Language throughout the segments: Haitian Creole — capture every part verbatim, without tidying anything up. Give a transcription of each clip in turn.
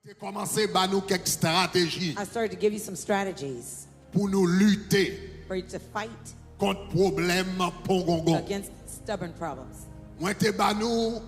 Te kòmanse ba nou kèk estrateji I started to give you some strategies pou nou lite for you to fight kont pwoblèm pongongon. Against stubborn problems. Mwen te ba nou,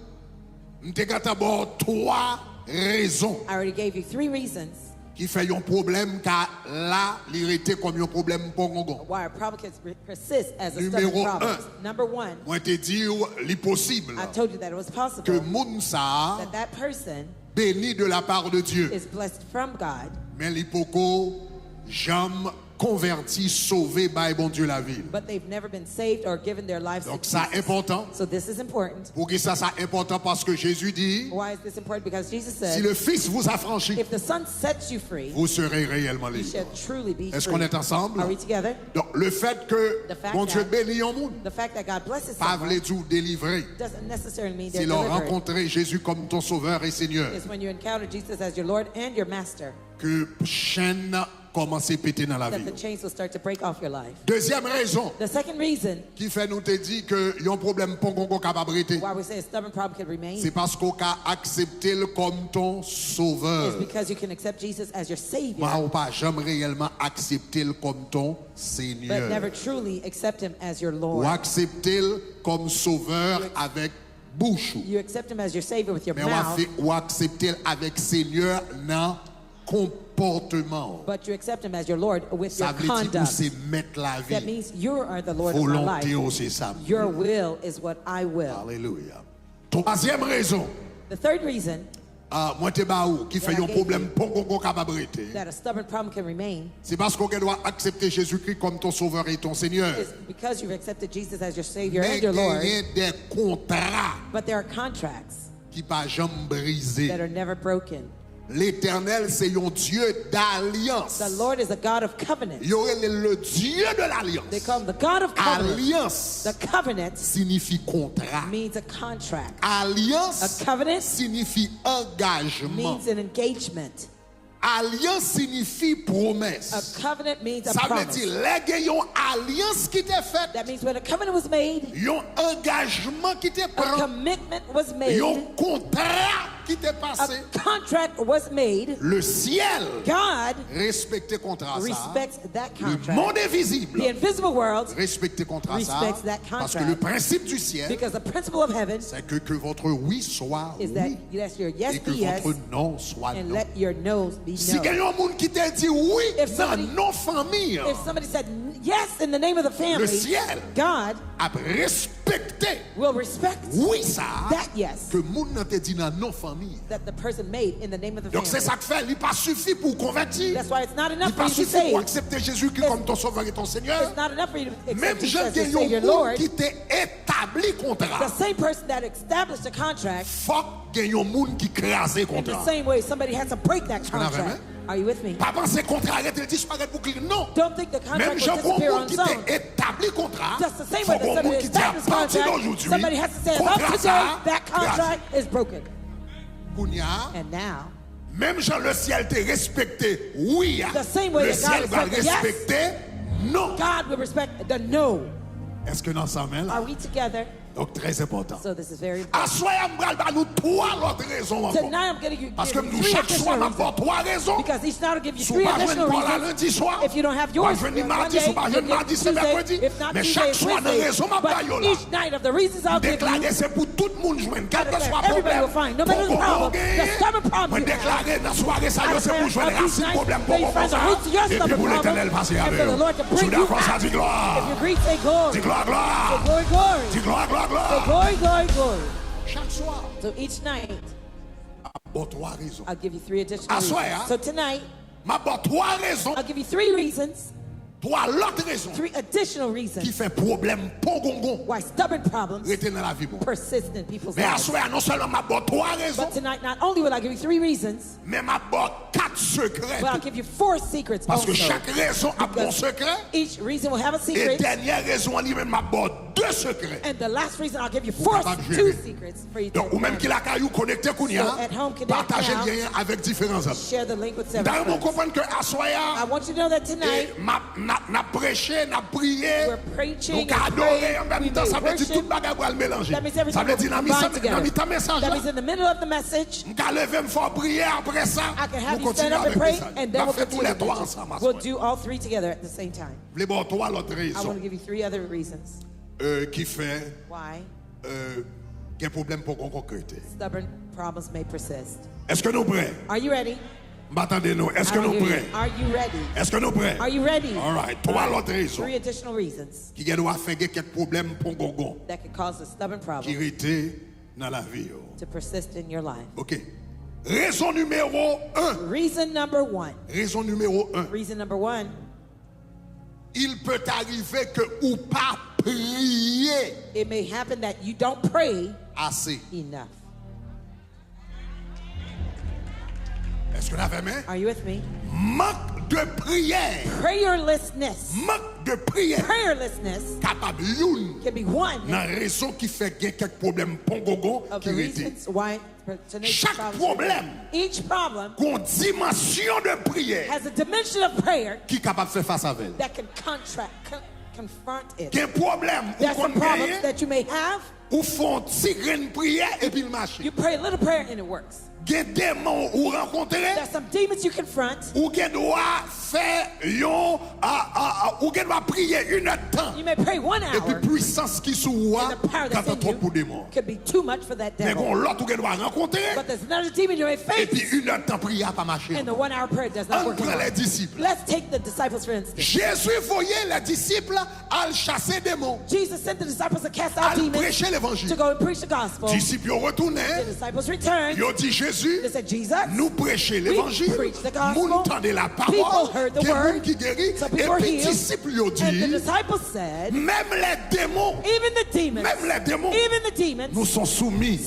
m te gentan ba w twa rezon I already gave you three reasons ki fè yon pwoblèm ka la, li rete kòm yon pwoblèm pongongon. Why a problem can re- persist as a Numéro stubborn problem. un. Number one, Mwen te di w li posib I told you that it was ke possible moun sa a that that person beni de la part de Dieu, is blessed from God, men li poko janm konvèti, sove, bay Bondye lavi l. But they've never been saved or given their lives Donk to sa Jesus. Enpòtan. So this is important. Poukisa sa enpòtan? Paske Jezi di, Why is this important? Because Jesus si said, le Fils vous affranchit, If the Son sets you free, vous serez réellement you libre. Shall truly be Est-ce free. Qu'on est ensemble? Are we together? Donk le fèt ke The fact Bondye that- beni yon moun The fact that God blesses pa someone vle di w delivre. Doesn't necessarily mean they're Se lè w delivered. Rankontre Jezi kòm ton Sovè e Senyè. Is when you encounter Jesus as your Lord and your Master Ke chèn kòmanse pete nan lavi that the w. Chains will start to break off your life. Dezyèm rezon The second reason ki fè nou te di ke yon pwoblèm pongongon kapab rete, Why we say a stubborn problem can remain se paske w ka aksepte l kòm ton Is Sovè. Because you can accept Jesus as your Savior, Men w pa janm reyèlman aksepte l kòm ton but never Senyè. Truly accept Him as your Ou Lord. Aksepte l kòm Sovè avèk bouch ou. You accept Him as your Savior with your Men w mouth, afe- ou aksepte l avèk Senyè nan konpòteman w. But you accept Him as your Lord with Sa your vle di ou conduct. Se mèt lavi. That means you are the Lord of my life. Volonte w se sa. Your will is what I will. Alelouya. Twazyèm rezon The third reason ah, mwen te ba ou ki fè That I yon gave pwoblèm you. Pongongon kapab rete, That a stubborn problem can remain se paske w gen dwa aksepte Jezikri kòm ton Sovè e ton Senyè. Is because you've accepted Jesus as your Savior Men and your Lord. Genyen de kontra But there are contracts ki pa janm brize. That are never broken. Letènèl se yon Dye dalyans. The Lord is a God of covenant. Yo rele l le Dieu de l'alliance. They call him the God of covenant. Alyans The covenant siyifi kontra. Means a contract. Alyans A covenant siyifi angajman. Means an engagement. Alyans siyifi pwomès. A covenant means a Sa vle promise. Di lè gen yon alyans ki te fèt, That means when a covenant was made, yon angajman ki te a pran, commitment was made, yon kontra ki te pase, a contract was made. Le syèl God respekte kontra sa. Respects that Le contract. Monde invisible The invisible world respekte kontra sa. Respects that Paske contract. Le principe du ciel, Because the principle of heaven c'est que, que votre oui soit is that oui yes, your yes et que be yes, votre non soit and non. Let your no's be Si gen no. Yon moun ki te di wi If nan somebody- non fanmi an, If somebody said yes in the name of the family, Le ciel God ap respekte will respect wi sa that yes ke moun nan te di nan non fanmi an. That the person made in the name of the Donk se family. Sa k fè li pa sifi pou w konvèti. That's why it's not enough Li for pa you to be sifi pou w saved. Aksepte Jezikri It's- kòm ton Sovè e ton Senyè. It's not enough for you to accept Menm Jesus jan as your gen yon Savior moun Lord. Ki te etabli kontra. The same person that established the contract. Fòk gen yon moun ki kraze kontra. In the same way, somebody has to break that contract. Are you with me? Pa panse kontra rete l disparèt bouk li non. Don't think the contract Menm jan will pou disappear moun on ki its own. Te etabli kontra. Just the same way that somebody established contract, somebody has to say, about today, that contract is broken. Kounye a, And now, menm jan le ciel te respekte wi a, the same way le that God ciel pral respected yes, respekte non. God will respect the no. Èske nou ansanm la? Are we together? Donk, très important. So this is very important. Aswè a, m pral ba nou twa lòt rezon ankò. Tonight I'm going to give you Paske m di w three chak swa additional m ap ba w reasons. Twa rezon. Because each night I'll give you Si w three pa jwenn additional pa w la reasons. Lendi swa, If you don't have w ap yours jwenn li on Madi, Monday, si w pa jwenn you'll get Madi, se Tuesday. Mèkredi. If not Men Tuesday, chak it's swa nan Wednesday. Rezon m ap ba yo But la, each night of the reasons I'll m give you, deklare se pou tout moun jwenn, I kèlkeswa declare everybody pwoblèm, will find, no matter the Pongongon problem, the genyen, stubborn problem mwen you have. Deklare nan sware sa yo, se pou jwenn rasin pwoblèm Pongongon sa, epi pou Letènèl pase avè yo. Si w dakò sa, di glwa. If you agree, say glory. Di glwa, glwa. Say glory, glory. Di glwa, glwa, glwa. Say glory, glory, glory. Chak swa, So each night, m ap ba w twa rezon. I'll give you three additional Aswè a, reasons. So tonight, m ap ba w twa rezon, I'll give you three reasons, twa lòt rezon three additional ki reasons fè pwoblèm Pongongon why stubborn problems rete nan lavi moun. Persist in people's Men lives. Aswè a, non sèlman m ap ba w twa rezon, But tonight, not only will I give you three reasons, men m ap ba w kat sekrè but I'll tou. Give you four secrets Paske also. Chak rezon ap ba w Because sekrè. Each reason will have a E secret. Dènyè rezon an li menm, m ap ba w de sekrè. And the last reason, I'll give you four, two secrets for you to have. Donk, ou menm ki lakay ou, konekte kounye a, pataje lyen an avèk diferan zanmi. Share the link with several friends. M ta renmen w konprann ke aswè a, I want you to know that tonight, e, m ap, n ap, n ap preche, n ap priye, we're preaching and praying, nou ka adore an menm tan, sa vle di tout bagay pral melanje. That means everything will combine together. Sa vle di nan mitan, nan mitan mesaj la, that means in the middle of the message, m ka leve m fè w priye, apre sa, I can have you stand up and pray, and then we'll continue with it. N ap fè tou lè twa ansanm aswè. We'll do all three together at the same time. M vle ba w twa lòt rezon. I want to give you three other reasons. Euh, ki fè, euh, gen pwoblèm poko konkrete. Stubborn problems may persist. Èske nou prè? Are you ready? M pa tande nou. Èske nou prè? Are you ready? Èske nou prè? Are you ready? All right. Twa lòt rezon. Three additional reasons. Ki gen dwa fè gen kèk pwoblèm pongongon that could cause a stubborn problem ki rete nan lavi yo. To persist in your life. Ok. Rezon nimewo en. Reason number one. Rezon nimewo en. Reason number one. Il peut arriver que ou pa priye. It may happen that you don't pray enough. Ase. Èske n avè m? Are you with me? Mank de priyè. Prayerlessness. Mank de priyè. Prayerlessness kapab youn can be one nan rezon ki fè gen kèk pwoblèm pongongon of the ki rete. Reasons why Chak pwoblèm gon dimansyon de priyè ki kapab fè fas avè l. Gen pwoblèm ou konn genyen, ou fè yon ti grenn priyè epi l mache. Gen demon ou rankontre, ou gen dwa fè yon, a, a, a, ou gen dwa priye inèdtan. Epi pwisans ki sou ou a gentan twòp pou demon. Men gon lòt ou gen dwa rankontre, epi inèdtan priyè a pa mache ankò. Ann pran lè disip. Jezi voye lè disip al chase demon. Al preche levanjil. Disip yo retounen. Yo di Jezi, nou preche levanjil, moun tande lapawòl, gen moun ki geri, epi disip yo di, menm lè demon, menm lè demon, nou son soumi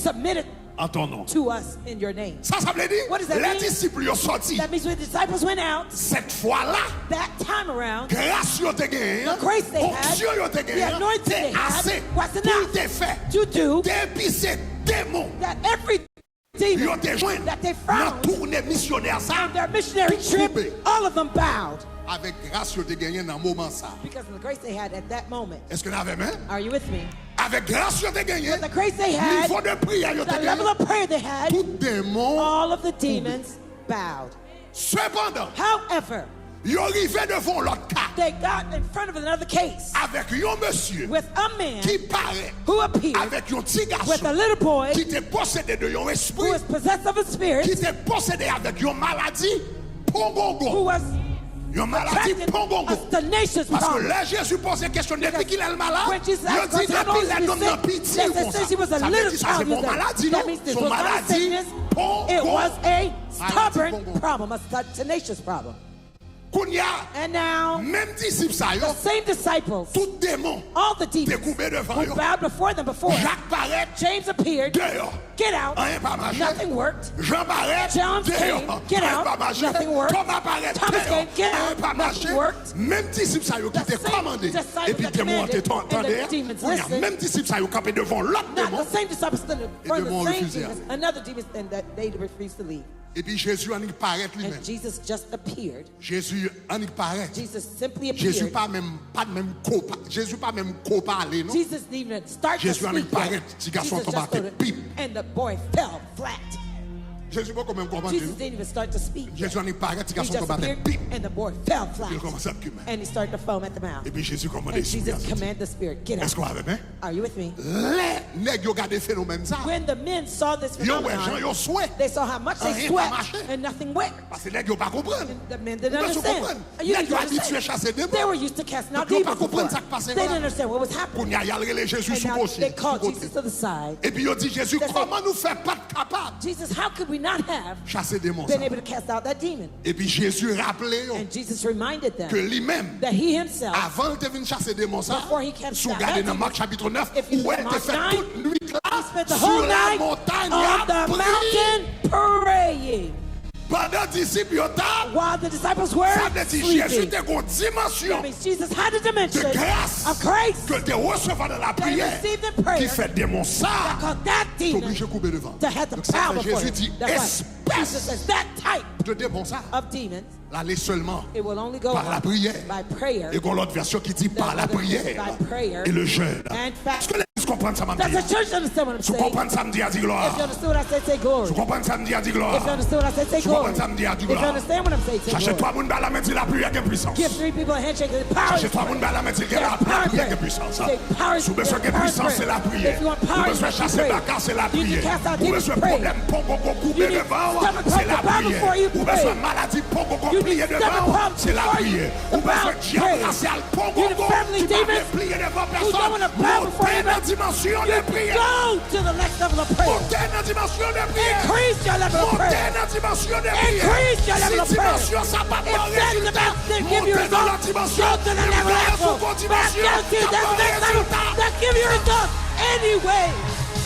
an ton non. Sa, sa vle di, lè disip yo sòti, sèt fwa la, gras yo te genyen an, onksyon yo te genyen an, te ase pou l te fè, depi se demon yo te jwenn nan toune misyonè sa, tout koube. Avèk gras yo te genyen nan moman sa. Èske n avè m? Avèk gras yo te genyen, nivo de priyè yo te genyen, tout demon koube. Sepandan, yo rive devan yon lòt ka avèk yon mesye ki parèt avèk yon ti gason ki te posede de yon espri, ki te posede avèk yon maladi pongongon. Yon maladi pongongon. Paske lè Jezi poze kesyon depi kilè l malad, yo di depi lè nonm nan piti konsa. Sa vle di sa se pa yon maladi non, se yon maladi pongongon. Kounye a, menm disip sa yo, tout demon te koube devan yo. Jak parèt, deyò, anyen pa mache. Jan parèt, deyò, anyen pa mache. Toma parèt, deyò, anyen pa mache. Menm disip sa yo ki te kòmande, epi demon an te tande a, kounye a, menm disip sa yo kanpe devan lòt demon, e demon an refize ale. Epi Jezi annik parèt li menm. Jezi annik parèt. Jezi pa menm, pa t menm ko pa, Jezi pa menm ko pale non. Jezi annik parèt, ti gason an tonbe atè, pip. Jezi poko menm ko pale non. Jezi annik parèt, ti gason an tonbe atè, pip. Epi l kòmanse ap kimen. Epi Jezi kòmande espri a soti. Èske w avè m? Lè nèg yo gade fenomèn sa, yo wè jan yo swe, anyen pa mache. Paske nèg yo pa konprann. Ou bezwen konprann. Nèg yo abitye chase demon. Donk yo pa konprann sa k pase la. Kounye a, y al rele Jezi sou kote. Epi yo di Jezi, kòman nou fè pa t kapab chase demon sa? Epi Jezi raple yo ke li menm, avan l te vin chase demon sa, si w gade nan Mak chapit nèf, ou wè l te fè tout nwit la sou lamontany ap priye. Pandan disip yo t ap, while the disciples were sa vle di Jezi sleeping, te gon dimansyon that means Jesus had a dimension de gras of grace ke l te resevwa nan that he lapriyè received in prayer ki fè demon sa that caused that te demon oblije koube devan. To have the Donk, sa power fè before Jezi him. Di, That's why Jesus espèch says that type de demon sa of demons l ale sèlman it will only go pa out lapriyè. By prayer. E gon lòt vèsyon ki di pa There's another lapriyè verse by prayer e le jeûne. And fasting. Èske legliz konprann sa m ap Does di the a? Church understand what I'm Si w saying? Konprann sa m di a, di glwa. If you understand what I say, say Si w glory. Konprann sa m di a, di glwa. If you understand what I say, say Si w konprann glory. Sa m di a, di If you glwa. Understand what I'm saying, say Chache glory. Twa moun bay lamen, di lapriyè gen pwisans. Give three people a handshake and say power Chache is twa moun prayer. Bay lamen, di gen There's lapriyè power gen prayer. Pwisans. Say power Si w bezwen gen pwisans, se lapriyè. If you want power, Ou bezwen chase baka, se lapriyè. You can cast out demons, pray. Ou bezwen pwoblèm pongongon koube devan w, se lapriyè. Ou bezwen maladi pongongon pliye devan w, se lapriyè. Ou bezwen dyab rasyal pongongon ki pa vle pliye devan pèsòn. Moute nan dimansyon de priyè. Moute nan dimansyon de priyè. Moute nan dimansyon de priyè. Si dimansyon sa pa t ba w rezilta, moute nan lòt dimansyon. M vle sou gon dimansyon k ap ba w rezilta.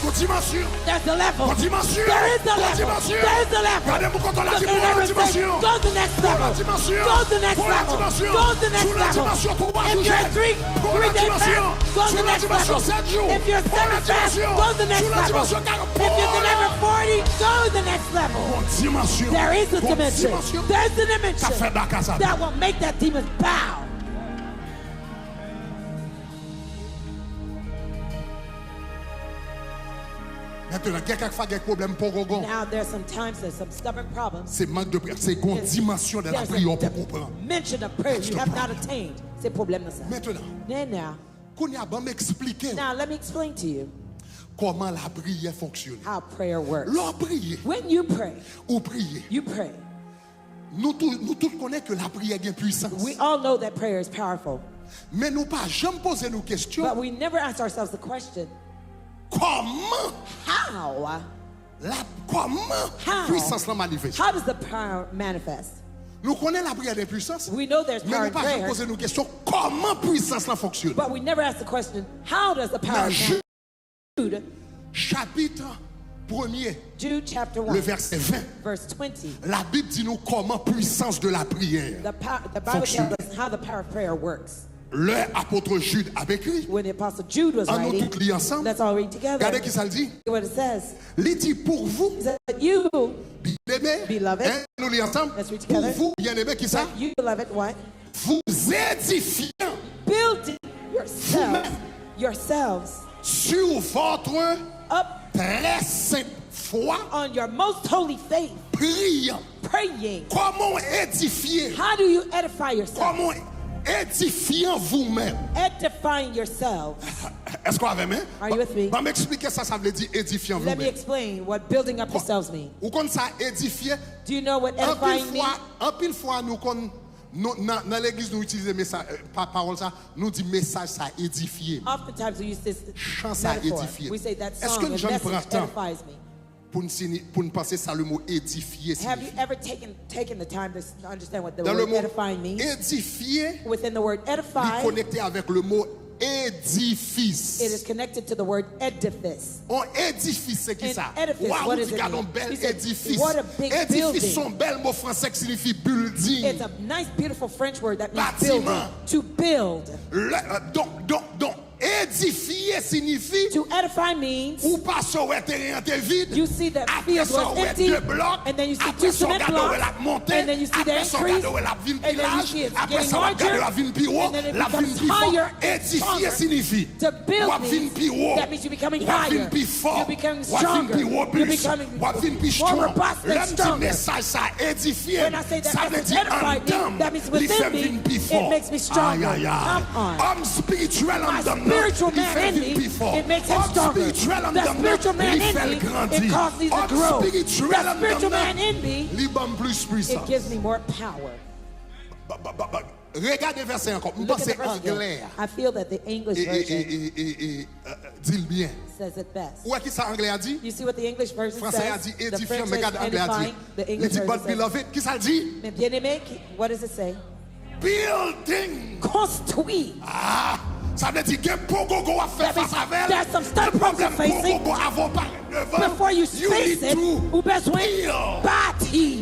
Gon dimansyon. There's a level. Gon dimansyon. There is a level. Gon dimansyon. There is a level. Gade pou kote w la di pou yon lòt dimansyon. Go to the next level. Go to the next level. Go to the next level. Sou lòt dimansyon. Go to the next level. Sou lòt dimansyon twa jou jèn. Go to the next level. Sou lòt dimansyon sèt jou. Go to the next level. If you're seven fast, go to the next level. Sou lòt dimansyon karen. If you're the number forty, go to the next level. Gon dimansyon. There is a dimension. There's a dimension that will make that demon bow. Mentnan, gen kèk fwa gen pwoblèm pongongon. Now, there's some times there's some stubborn problems. Se mank de priyè, se gon dimansyon de lapriyè ou poko pran. Mention of prayer you have not attained. Se pwoblèm nan sa. Mentnan, kounye a, ban m eksplike w. Now, let me explain to you kòman lapriyè fonksyone. How prayer works. Lè w priye, when you pray, ou priye. You pray. Nou tou, nou tout konnen ke lapriyè gen pwisans. We all know that prayer is powerful. Men nou pa janm poze nou kesyon. But we never ask ourselves the question, kòman how? La, kòman pwisans lan manifeste? How does the power manifest? Nou konnen lapriyè gen pwisans. We know there's power in prayer. Men nou pa janm poze nou kesyon kòman pwisans lan fonksyone. But we never ask the question, how does the power manifest? Nan Jid, chapit premye, Jude chapter one, le vèsè ven, verse twenty. Labib di nou kòman pwisans de lapriyè fonksyone. The po-, the Bible tells us how the power of prayer works. Lè apot Jid ap ekri, when the apostle Jude was writing, ann nou tout li ansanm. Let's all read together. Gade ki sa l di. What it says. Li di, pour vous, He said, but you, bien-aimés, beloved, ann nou li ansanm. Let's read together. Pour vous, bien-aimés, ki sa? But you, beloved, what? Vous édifiant building yourself, vous-même, yourselves, sur votre up très sainte foi, on your most holy faith, priant. Praying. Kòman w edifye? How do you edify yourself? Kòman w edifian vous-même? Edifying yourself. Èske w avè m, en? Are you with me? Ban m eksplike sa sa vle di edifian vous-même. Let me explain what building up yourselves mean. Ou konn sa edifye? Do you know what edifying means? Anpil fwa, anpil fwa nou konn Nou, nan, nan legliz, nou itilize mesaj, eh, pa, pawòl sa, nou di mesaj sa edifye m. Oftentimes we use this metaphor. Chan sa edifye m. We say that song and message edifies me. Èske n janm pran tan pou n sini-, pou n panse sa le mo edifye siyifi? Have you ever taken, taken the time to s-, understand what the word edifying means? Nan le mo edifye, within the word edify, li konekte avèk le mo edifis. It is connected to the word edifice. On edifis se ki sa? An edifis, what is it mean? Waw, ou di gad on bèl edifis. Edifis se on bèl mo franse ki siyifi building. It's a nice, beautiful French word that means building. Batiman. To build. Lè, euh, donk, donk, donk, edifye siyifi, to edify means, ou pase, ou wè teren an te vid. You see that field was empty, and then you see two cement blocks, and then you see the increase, and then you see it's getting larger, and then it becomes higher and stronger. Edifye siyifi to build means that means you're becoming higher, you're becoming stronger, you're becoming more robust and stronger. When I say that message edified me, that means within me, it makes me stronger. Come on. My spiritual man in me, it makes him stronger. The spiritual man in me, it causes me to grow. The spiritual man in me, it gives me more power. Regade vèsè ankò. M panse anglè a, I feel that the English version, eh, eh, eh, eh, eh, eh, euh, di l byen. Says it best. Ou wè ki sa anglè a di? You see what the English version says? Fransè a di edifian, men gade anglè a di. The English version says, but beloved, ki sa l di? Men byeneme, ki, what does it say? Building. Konstwi. Ah, sa vle di gen pongongon w ap fè fas avè l. That means there's some stumbling blocks you're facing. Gen pwoblèm pongongon avan w parèt devan l. Before you face it, ou bezwen bati.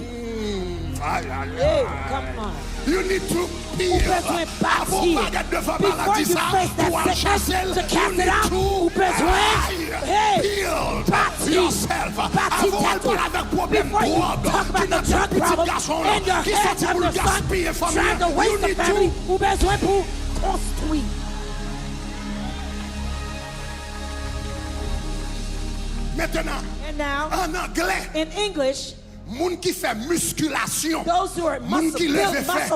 Ay, ay, ay. You need to build. Ou bezwen bati. Avan w parèt devan maladi sa pou al chase l, you need to build. Ou bezwen bati. Avan w al pale avèk pwoblèm dwòg ki nan tèt pitit gason w lan, ki soti pou l gaspiye fanmi an, you need to. Ou bezwen pou konstwi. Mentnan, an anglè, moun ki fè miskilasyon, moun ki leve fè,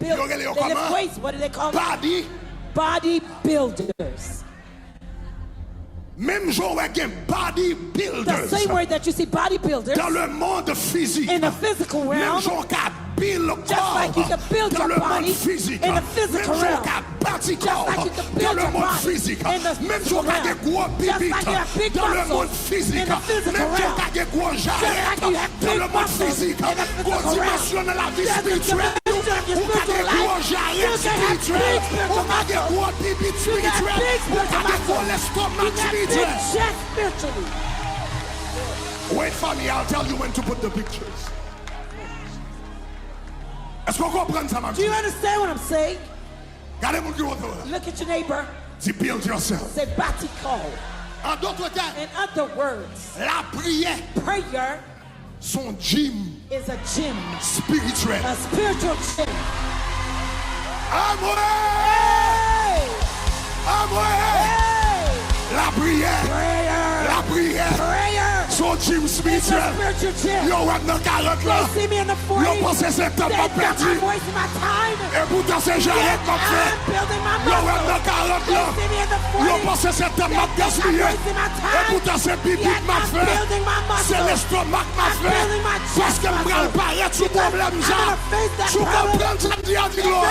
yo rele yo kòman? Body. Body builders. Menm jan w wè gen body builders dans le monde physique, menm jan w ka build kò w dans le monde physique, menm jan w ka bati kò w dans le monde physique, menm jan w ka gen gwo bibit dans le monde physique, menm jan w ka gen gwo jarèt dans le monde physique, gwo dimansyon nan lavi espirityèl, ou ka gen gwo jarèt espirityèl, ou ka gen gwo bibit espirityèl, ou ka gen gwo lestomak espirityèl. Wait for me, I'll tell you when to put the pictures. Èske w konprann sa m ap di? Do you understand what I'm saying? Gade moun ki wote w la. Look at your neighbor. Di, build yourself. Say, bati kò w. An dòt tèm, in other words, lapriyè, prayer, se yon gym, is a gym, spiritual, a spiritual gym. Amwey! Hey! Amwey! Hey! Lapriyè! Prayer! Lapriyè! Prayer! Se yon gym spirityèl. Yo wè m nan karant lan. Yo panse se tan m ap pèdi. Epoutan se jarèt m ap fè. Yo wè m nan karant lan. Yo panse se tan m ap gaspiye. Epoutan se bibit m ap fè. Se lestomak m ap fè. Paske m pral parèt sou pwoblèm sa. Si w konprann sa m di a, di glwa.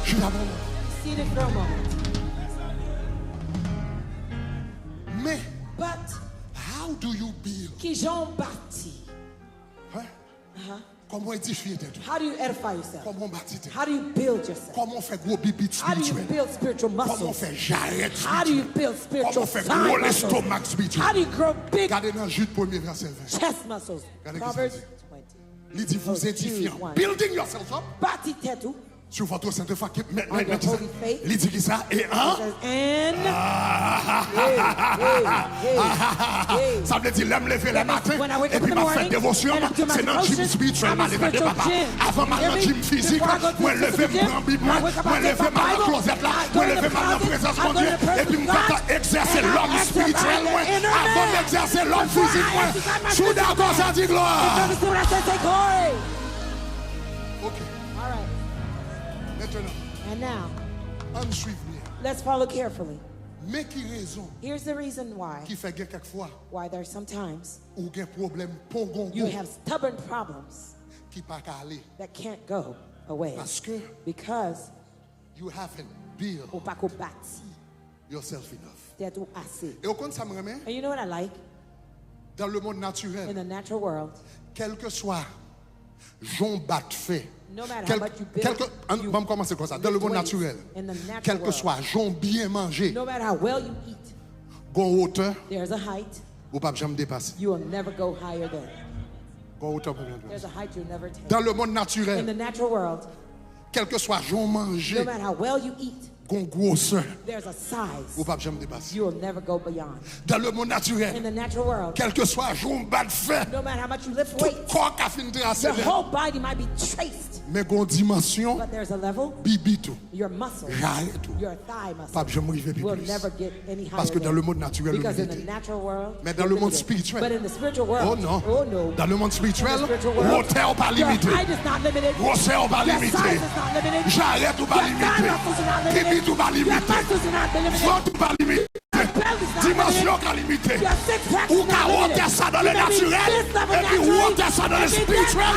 Chita pou mwen. Seated for a moment. Men, but, how do you build? Kijan w bati? Hein? Uh-huh. Kòman w edifye tèt ou? How do you edify yourself? Kòman w bati tèt ou? How do you build yourself? Kòman w fè gwo bibit espirityèl? How do you build spiritual muscles? Kòman w fè jarèt espirityèl? How do you build spiritual thigh muscles? Kòman w fè gwo lestomak espirityèl? How do you grow big chest muscles? Gade nan Jid premye vèsè ven. Gade ki sa l di. Proverbs twenty. Li di, vous édifiant, building yourselves up. Bati tèt ou. Sur votre sainte foi, ki, men, men, men, ki sa? Li di ki sa? E an? Sa vle di, lè m leve lè maten, epi m ap fè devosyon, se nan gym spirityèl m ale, tande papa. Avan m al nan gym fizik, mwen leve, m pran Bib mwen, mwen leve, m al nan klozèt la, mwen leve, m al nan prezans Bondye, epi m kontan egzèse lòm espirityèl mwen. Avan m egzèse lòm fizik mwen, si w dakò sa, di glwa. Ok. All right. Mentnan, and now, ann swiv byen. Let's follow carefully. Men ki rezon, here's the reason why, ki fè gen kèk fwa, why there are sometimes, ou gen pwoblèm pongongon, you have stubborn problems, ki pa ka ale. That can't go away. Paske, because, you haven't built, ou pako bati, yourself enough. Tèt ou ase. E w konn sa m renmen? And you know what I like? Dans le monde naturel, in the natural world, kèlkeswa jan w bat fè, no matter how much you build, kèlke, an, ban m kòmanse konsa. Dans le monde naturel, kèlkeswa jan w byen manje, no matter how well you eat, gon wotè, there's a height, ou p ap janm depase. You will never go higher than. Gon wotè ou p ap janm depase. There's a height you'll never attain. Dans le monde naturel, in the natural world, kèlkeswa jan w manje, no matter how well you eat, gon gwosè, there's a size, ou p ap janm depase. You will never go beyond. Dans le monde naturel, in the natural world, kèlkeswa jan w bat fè, no matter how much you lift weight, tout kò ka fin trase, your whole body might be traced, men gon dimansyon, but there's a level, bibit ou, your muscles, jarèt ou, your thigh muscles, p ap janm rive pi plis. Will never get any higher than. Paske dans le monde naturel, ou limite. Because in the natural world, men dans le monde spirituel, but in the spiritual world, oh non. Oh no. Dans le monde spirituel, wotè w pa limite. Gwosè w pa limite. Jarèt ou pa limite. Bibit ou pa limite. Vant ou pa limite. Dimansyon w ka limite. Ou ka wotè sa dans le naturel, epi wotè sa dans le spirituel.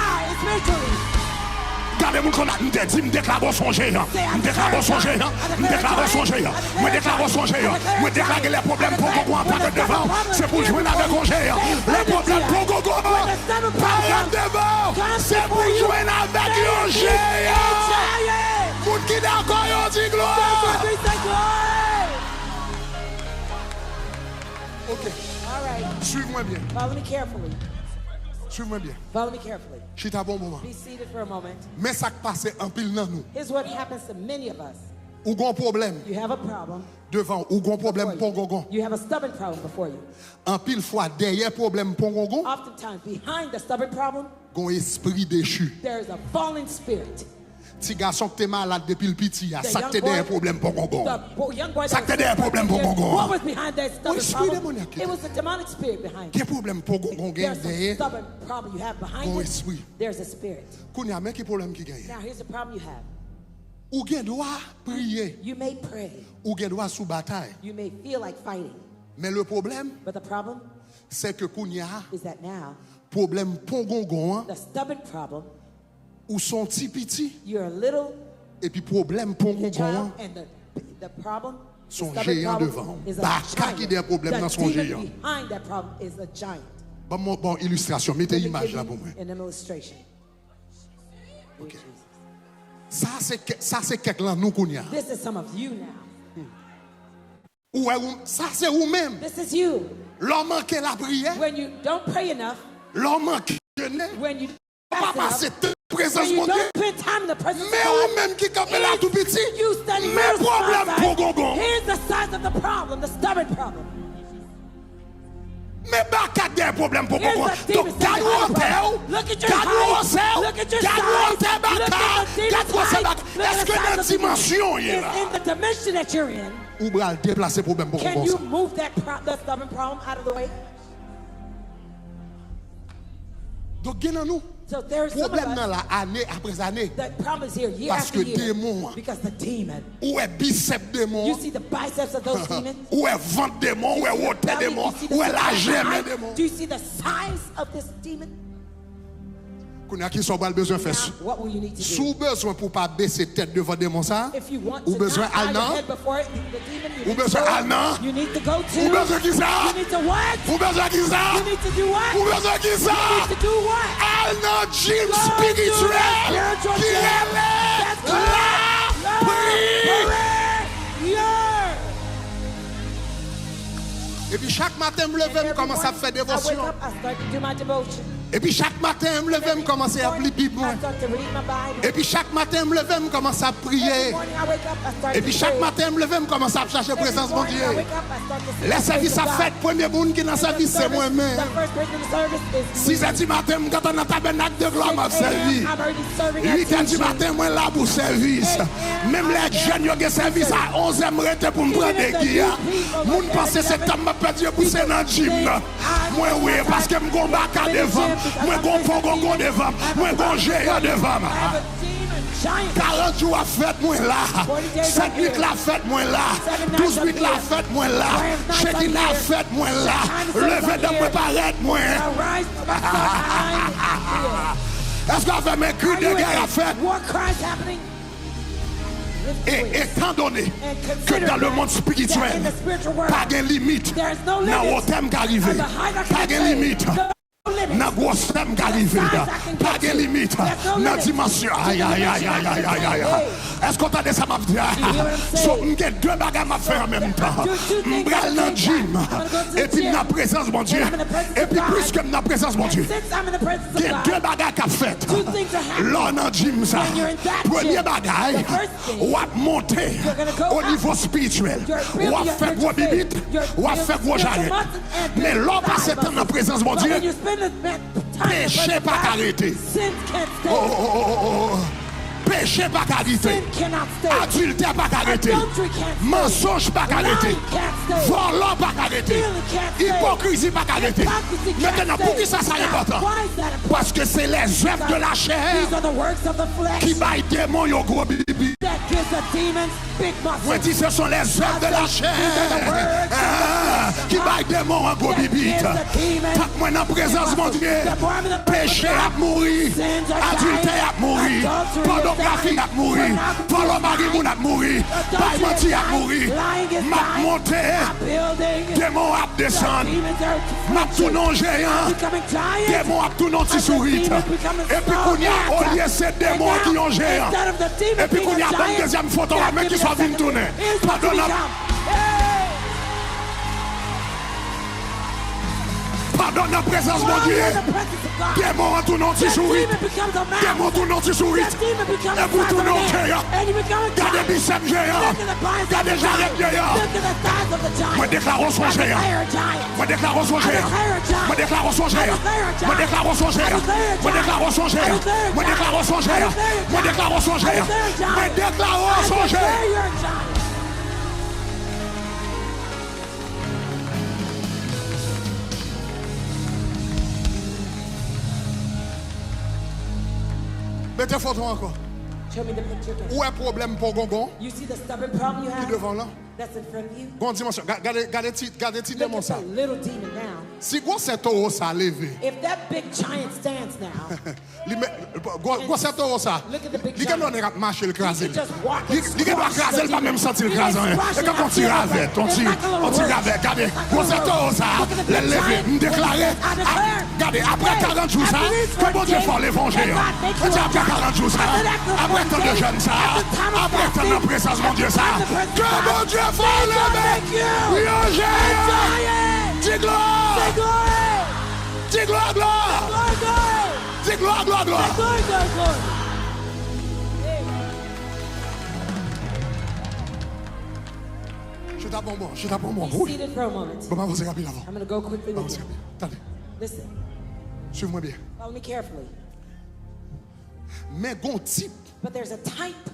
Gade moun konn ap, m te di, m deklare w se yon jeyan. M deklare w se yon jeyan. M deklare w se yon jeyan. Mwen deklare w se yon jeyan. Mwen deklare lè pwoblèm pongongon an parèt devan w, se pou l jwenn avèk yon jeyan. Lè pwoblèm pongongon an parèt devan w, se pou l jwenn avèk yon jeyan. Moun ki dakò yo di glwa. Ok. All right. Suiv mwen byen. Follow me carefully. Suiv mwen byen. Follow me carefully. Chita pou yon moman. Be seated for a moment. Men sa k pase anpil nan nou. Here's what happens to many of us. Ou gon pwoblèm You have a problem. Devan ou gon pwoblèm pongongon. You have a stubborn problem before you. Anpil fwa dèyè pwoblèm pongongon, Oftentimes, behind the stubborn problem, gon espri dechi. There is a fallen spirit. Ti gason k te malad depi l piti a, The sa k young te dèyè boy, pwoblèm pongongon. The bo- young boy Sa that k te was dèyè sick, pwoblèm what pongongon. Was behind that stubborn Espri problem? Demonyàk ki It te. Was a demonic spirit behind Gen it. Pwoblèm pongongon gen There's some dèyè. Stubborn problem you have behind Gon it. Espri. There's a spirit. Kounye a, men ki pwoblèm ki genyen. Now here's the problem you have. Ou gen dwa priye, You may pray. Ou gen dwa sou batay. You may feel like fighting. Men le pwoblèm, But the problem se ke kounye a, is that now pwoblèm pongongon an, the stubborn problem, ou se yon ti piti, you're a little epi pwoblèm the pongongon child an, and the, the problem, the se yon stubborn jeyan problem devan ou. Is a Baka ki dèyè giant. Pwoblèm The nan se yon demon jeyan. Behind that problem is a giant. Ban mwen bon ilistrasyon, mete Let me imaj give la you pou mwen. An illustration. Ok. Sa se kè- sa se kèk lan nou kounye a. This is some of you now. Ou wè ou, sa se ou menm. This is you. Lè w manke lapriyè, When you don't pray enough, lè w manke jene, when you pa pase tan nan prezans when you Bondye. Don't spend time in the presence of Men ou God, menm ki kanpe la tou piti, you standing men there pwoblèm cross-eyed. Pongongon. Here's the size of the problem, the stubborn problem. Men baka dèyè pwoblèm Pongongon. Here's the Donk demon gad standing wotè out. W, Look at your gad height. Wotè W, Look at your gad size. Wotè Look baka, at the gad demon's gwosè height. baka. Look at Èske the nan size of the demon. dimansyon w ye Is la? In the dimension that you're in. Ou pral deplase pwoblèm Can Pongongon you sa. Move that, pro- that stubborn problem out of the way? Donk gen nan nou. So there's some of Pwoblèm nan us, la ane apre ane. The problem is here year after Paske year. Demon an. Because the demon. Ou wè bisèp demon You an. See the biceps of those demons. Ou wè vant demon, ou wè wotè demon, ou wè lajè men demon. Do you see the size of this demon? Kounye a ki sa w pral bezwen fè? Si w bezwen pou w pa bese tèt devan demon sa, ou bezwen al nan. Ou bezwen al nan. Ou bezwen ki sa? Ou bezwen ki sa? Ou bezwen ki sa? Al nan gym spirityèl ki rele lapriyè. Epi chak maten m leve, m kòmanse ap fè devosyon. Epi chak maten m leve, m kòmanse ap li Bib mwen. Epi chak maten m leve, m kòmanse ap priye. Epi chak maten m leve, m kòmanse ap chache prezans Bondye. Lè sèvis ap fèt, premye moun ki nan sèvis se mwen menm. Sizè di maten, m gentan nan tabènak de glwa m ap sèvi. Uitè di maten, mwen la pou sèvis. Menm lè jèn yo gen sèvis a onzè, m rete pou m pran degi a. Moun panse se tan m ap pèdi yo pou se nan gym nan. Mwen wi, paske m gon baka devan m, mwen gon pongongon devan m, mwen gon jeyan devan m. Karant jou ap fèt mwen la, sèt nwit la ap fèt mwen la, douz nwit la ap fèt mwen la, chekina ap fèt mwen la, leve dan mwen parèt mwen. Èske w avè m? Kri de gè ap fèt. E etandone ke dans le monde spirituel pa gen limit nan wotè m ka rive, pa gen limit nan gwosè m ka rive, pa gen limit nan dimansyon. Ayayayayayayay. Èske w tande sa m ap di a? So m gen de bagay m ap fè an menm tan. M pral nan gym epi m nan prezans Bondye. Epi pliske m nan prezans Bondye, gen de bagay k ap fèt. Lè w nan gym sa, premye bagay, w ap monte o nivo espirityèl. W ap fè gwo bibit, w ap fè gwo jarèt. Men lè w pase tan nan prezans Bondye, peche pa ka rete. Oh, oh, oh, oh, oh. Peche pa ka rete. Adiltè pa ka rete. Mansonj pa ka rete. Vòlò pa ka rete. Ipokrizi pa ka rete. Mentnan, poukisa sa enpòtan? Paske se lèzèv de lachè ki bay demon yo gwo bibit. Mwen di, se son lèzèv de lachè ki bay demon an gwo bibit. Tank mwen nan prezans Bondye, peche ap mouri, adiltè ap mouri, pònografi ap mouri, vòlò mari moun ap mouri, bay manti ap mouri. M ap monte, demon ap desann. M ap tounen yon jeyan, demon ap tounen yon ti sourit. Epi kounye a, olye se demon an ki yon jeyan, epi kounye a, ban m dezyèm foto a, men kisa w vin tounen pandan n ap. Nan, nan prezans Bondye, demon an tounen yon ti sourit. Demon tounen yon ti sourit. Epi w tounen yon jeyan. Gade bisèp jeyan. Gade jarèt jeyan. Mwen deklare w se yon jeyan. Mwen deklare w se yon jeyan. Mwen deklare w se yon jeyan. Mwen deklare w se yon jeyan. Mwen deklare w se yon jeyan. Mwen deklare w se yon jeyan. Mwen deklare w se yon jeyan. Mwen deklare w se yon jeyan. Mete foto ankò. Show me the picture again. Ou wè pwoblèm pogongon You see the stubborn problem you ki have? Devan w lan? That's in front of you. Gon dimansyon. Ga- Gade, gade ti, gade ti demon sa. Look at the little demon now. Si gwosè towo sa leve, If that big giant stands now, li me- gwo- gwosè towo sa, li gen dwa nèg ap mache l kraze l. Li, li gen dwa kraze l pa menm santi l kraze anyen. E tankou yon ti ravèt, yon ti, yon ti ravèt. Gade, gwosè towo sa, lè l leve, m deklare, ap- gade, apre karant jou sa, ke Bondye fè w levanjil. Mwen di apre karant jou sa, apre tan de jèn sa, apre tan nan prezans Bondye sa, ke Bondye fè w leve. Yon jeyan. Di glwa. Di glwa, glwa. Di glwa, glwa, glwa. Chita pou mwen, chita pou mwen. Be seated for a moment. Bon, m avanse rapid avan. I'm gonna go quickly with you. Tande. Listen. Swiv mwen byen. Follow me carefully. Men gon tip. But there's a type.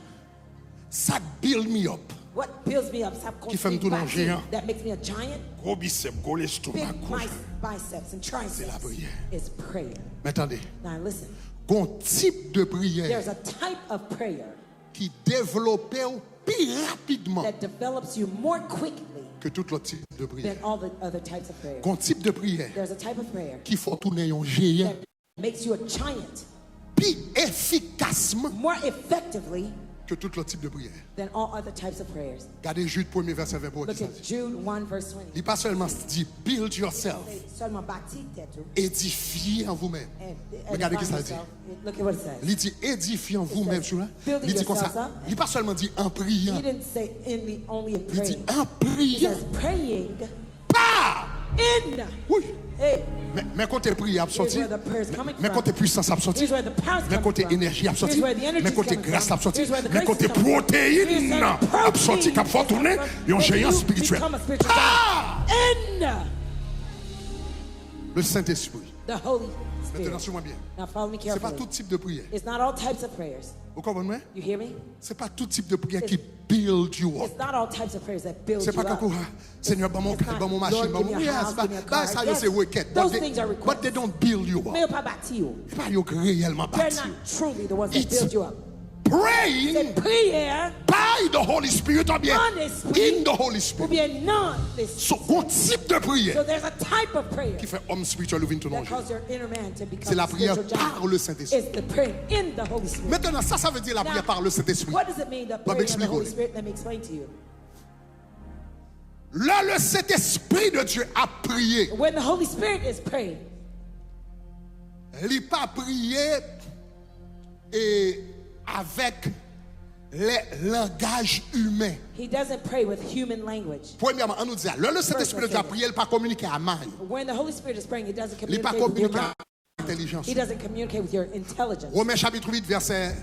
Sa k build me up. What builds me up? Sa k konstwi bati m. Ki fè m tounen yon jeyan. That makes me a giant. Gwo bisèp, gwo lestoma, gwo. Big biceps and triceps. Se lapriyè. Is prayer. Men tande. Now listen. Gon tip de priyè. There's a type of prayer. Ki devlope w pi rapidman. That develops you more quickly. Ke tout lòt tip de priyè. Than all the other types of prayer. Gon tip de priyè. There's a type of prayer. Ki fè w tounen yon jeyan. That makes you a giant. Pi efikasman. More effectively. Ke tout lòt tip de priyè. Than all other types of prayers. Gade Jid premye vèsè ven pou wè ki sa l di. Look at Jude one verse twenty. Li pa sèlman di build yourself. Sèlman bati tèt ou. Edifye an vous-même. And edify yourself. Men gade ki sa l di. Look at what it says. Li di edifye an vous-même. It says, building yourselves up. Li di konsa, li pa sèlman di an priyan. He didn't say in the, only in praying. Li di an priyan. He says praying. Pa! In. Wi. Hey. Men, men kote priyè ap soti. Here's where the prayers coming from. Men kote pwisans ap soti. Here's where the power's coming from. Men kote enèji ap soti. Here's where the energy's coming from. Men kote gras ap soti. Here's where the grace is coming. Men kote pwoteyin ap soti k ap fè w tounen yon jeyan espirityèl. Here's where you become a spiritual giant. Pa! In. Le Saint-Esprit. The Holy Spirit. Mentnan, swiv mwen byen. Now follow me carefully. Se pa tout tip de priyè. It's not all types of prayers. Ou konprann mwen? You hear me? Se pa tout tip de priyè ki build you up. It's not all types of prayers that build you up. Se pa tankou, "Ah, Senyè, ban m yon kay, ban m yon machin, ban m yon," yes, ba- bagay sa yo se rekèt. Those things are requests. But they don't build you up. Men yo pa bati w. Se pa yo k reyèlman bati w. They're not truly the ones that build you up. It's praying by the Holy Spirit oubyen in the Holy Spirit. Oubyen nan Lespri. So, gon tip de priyè ki fè òm espirityèl ou vin tounen yon jeyan. Se lapriyè par le Saint-Esprit. Mentnan, sa sa vle di lapriyè par le Saint-Esprit? Ban m eksplike w li. Lè le Sentespri de Dye ap priye, li pa priye e avèk lè langaj imen. Premyèman, ann nou di sa, lè le Sentespri de Dye ap priye, li pa kominike a may ou. Li pa kominike a entèlijans ou. Women chapit uit, vèsè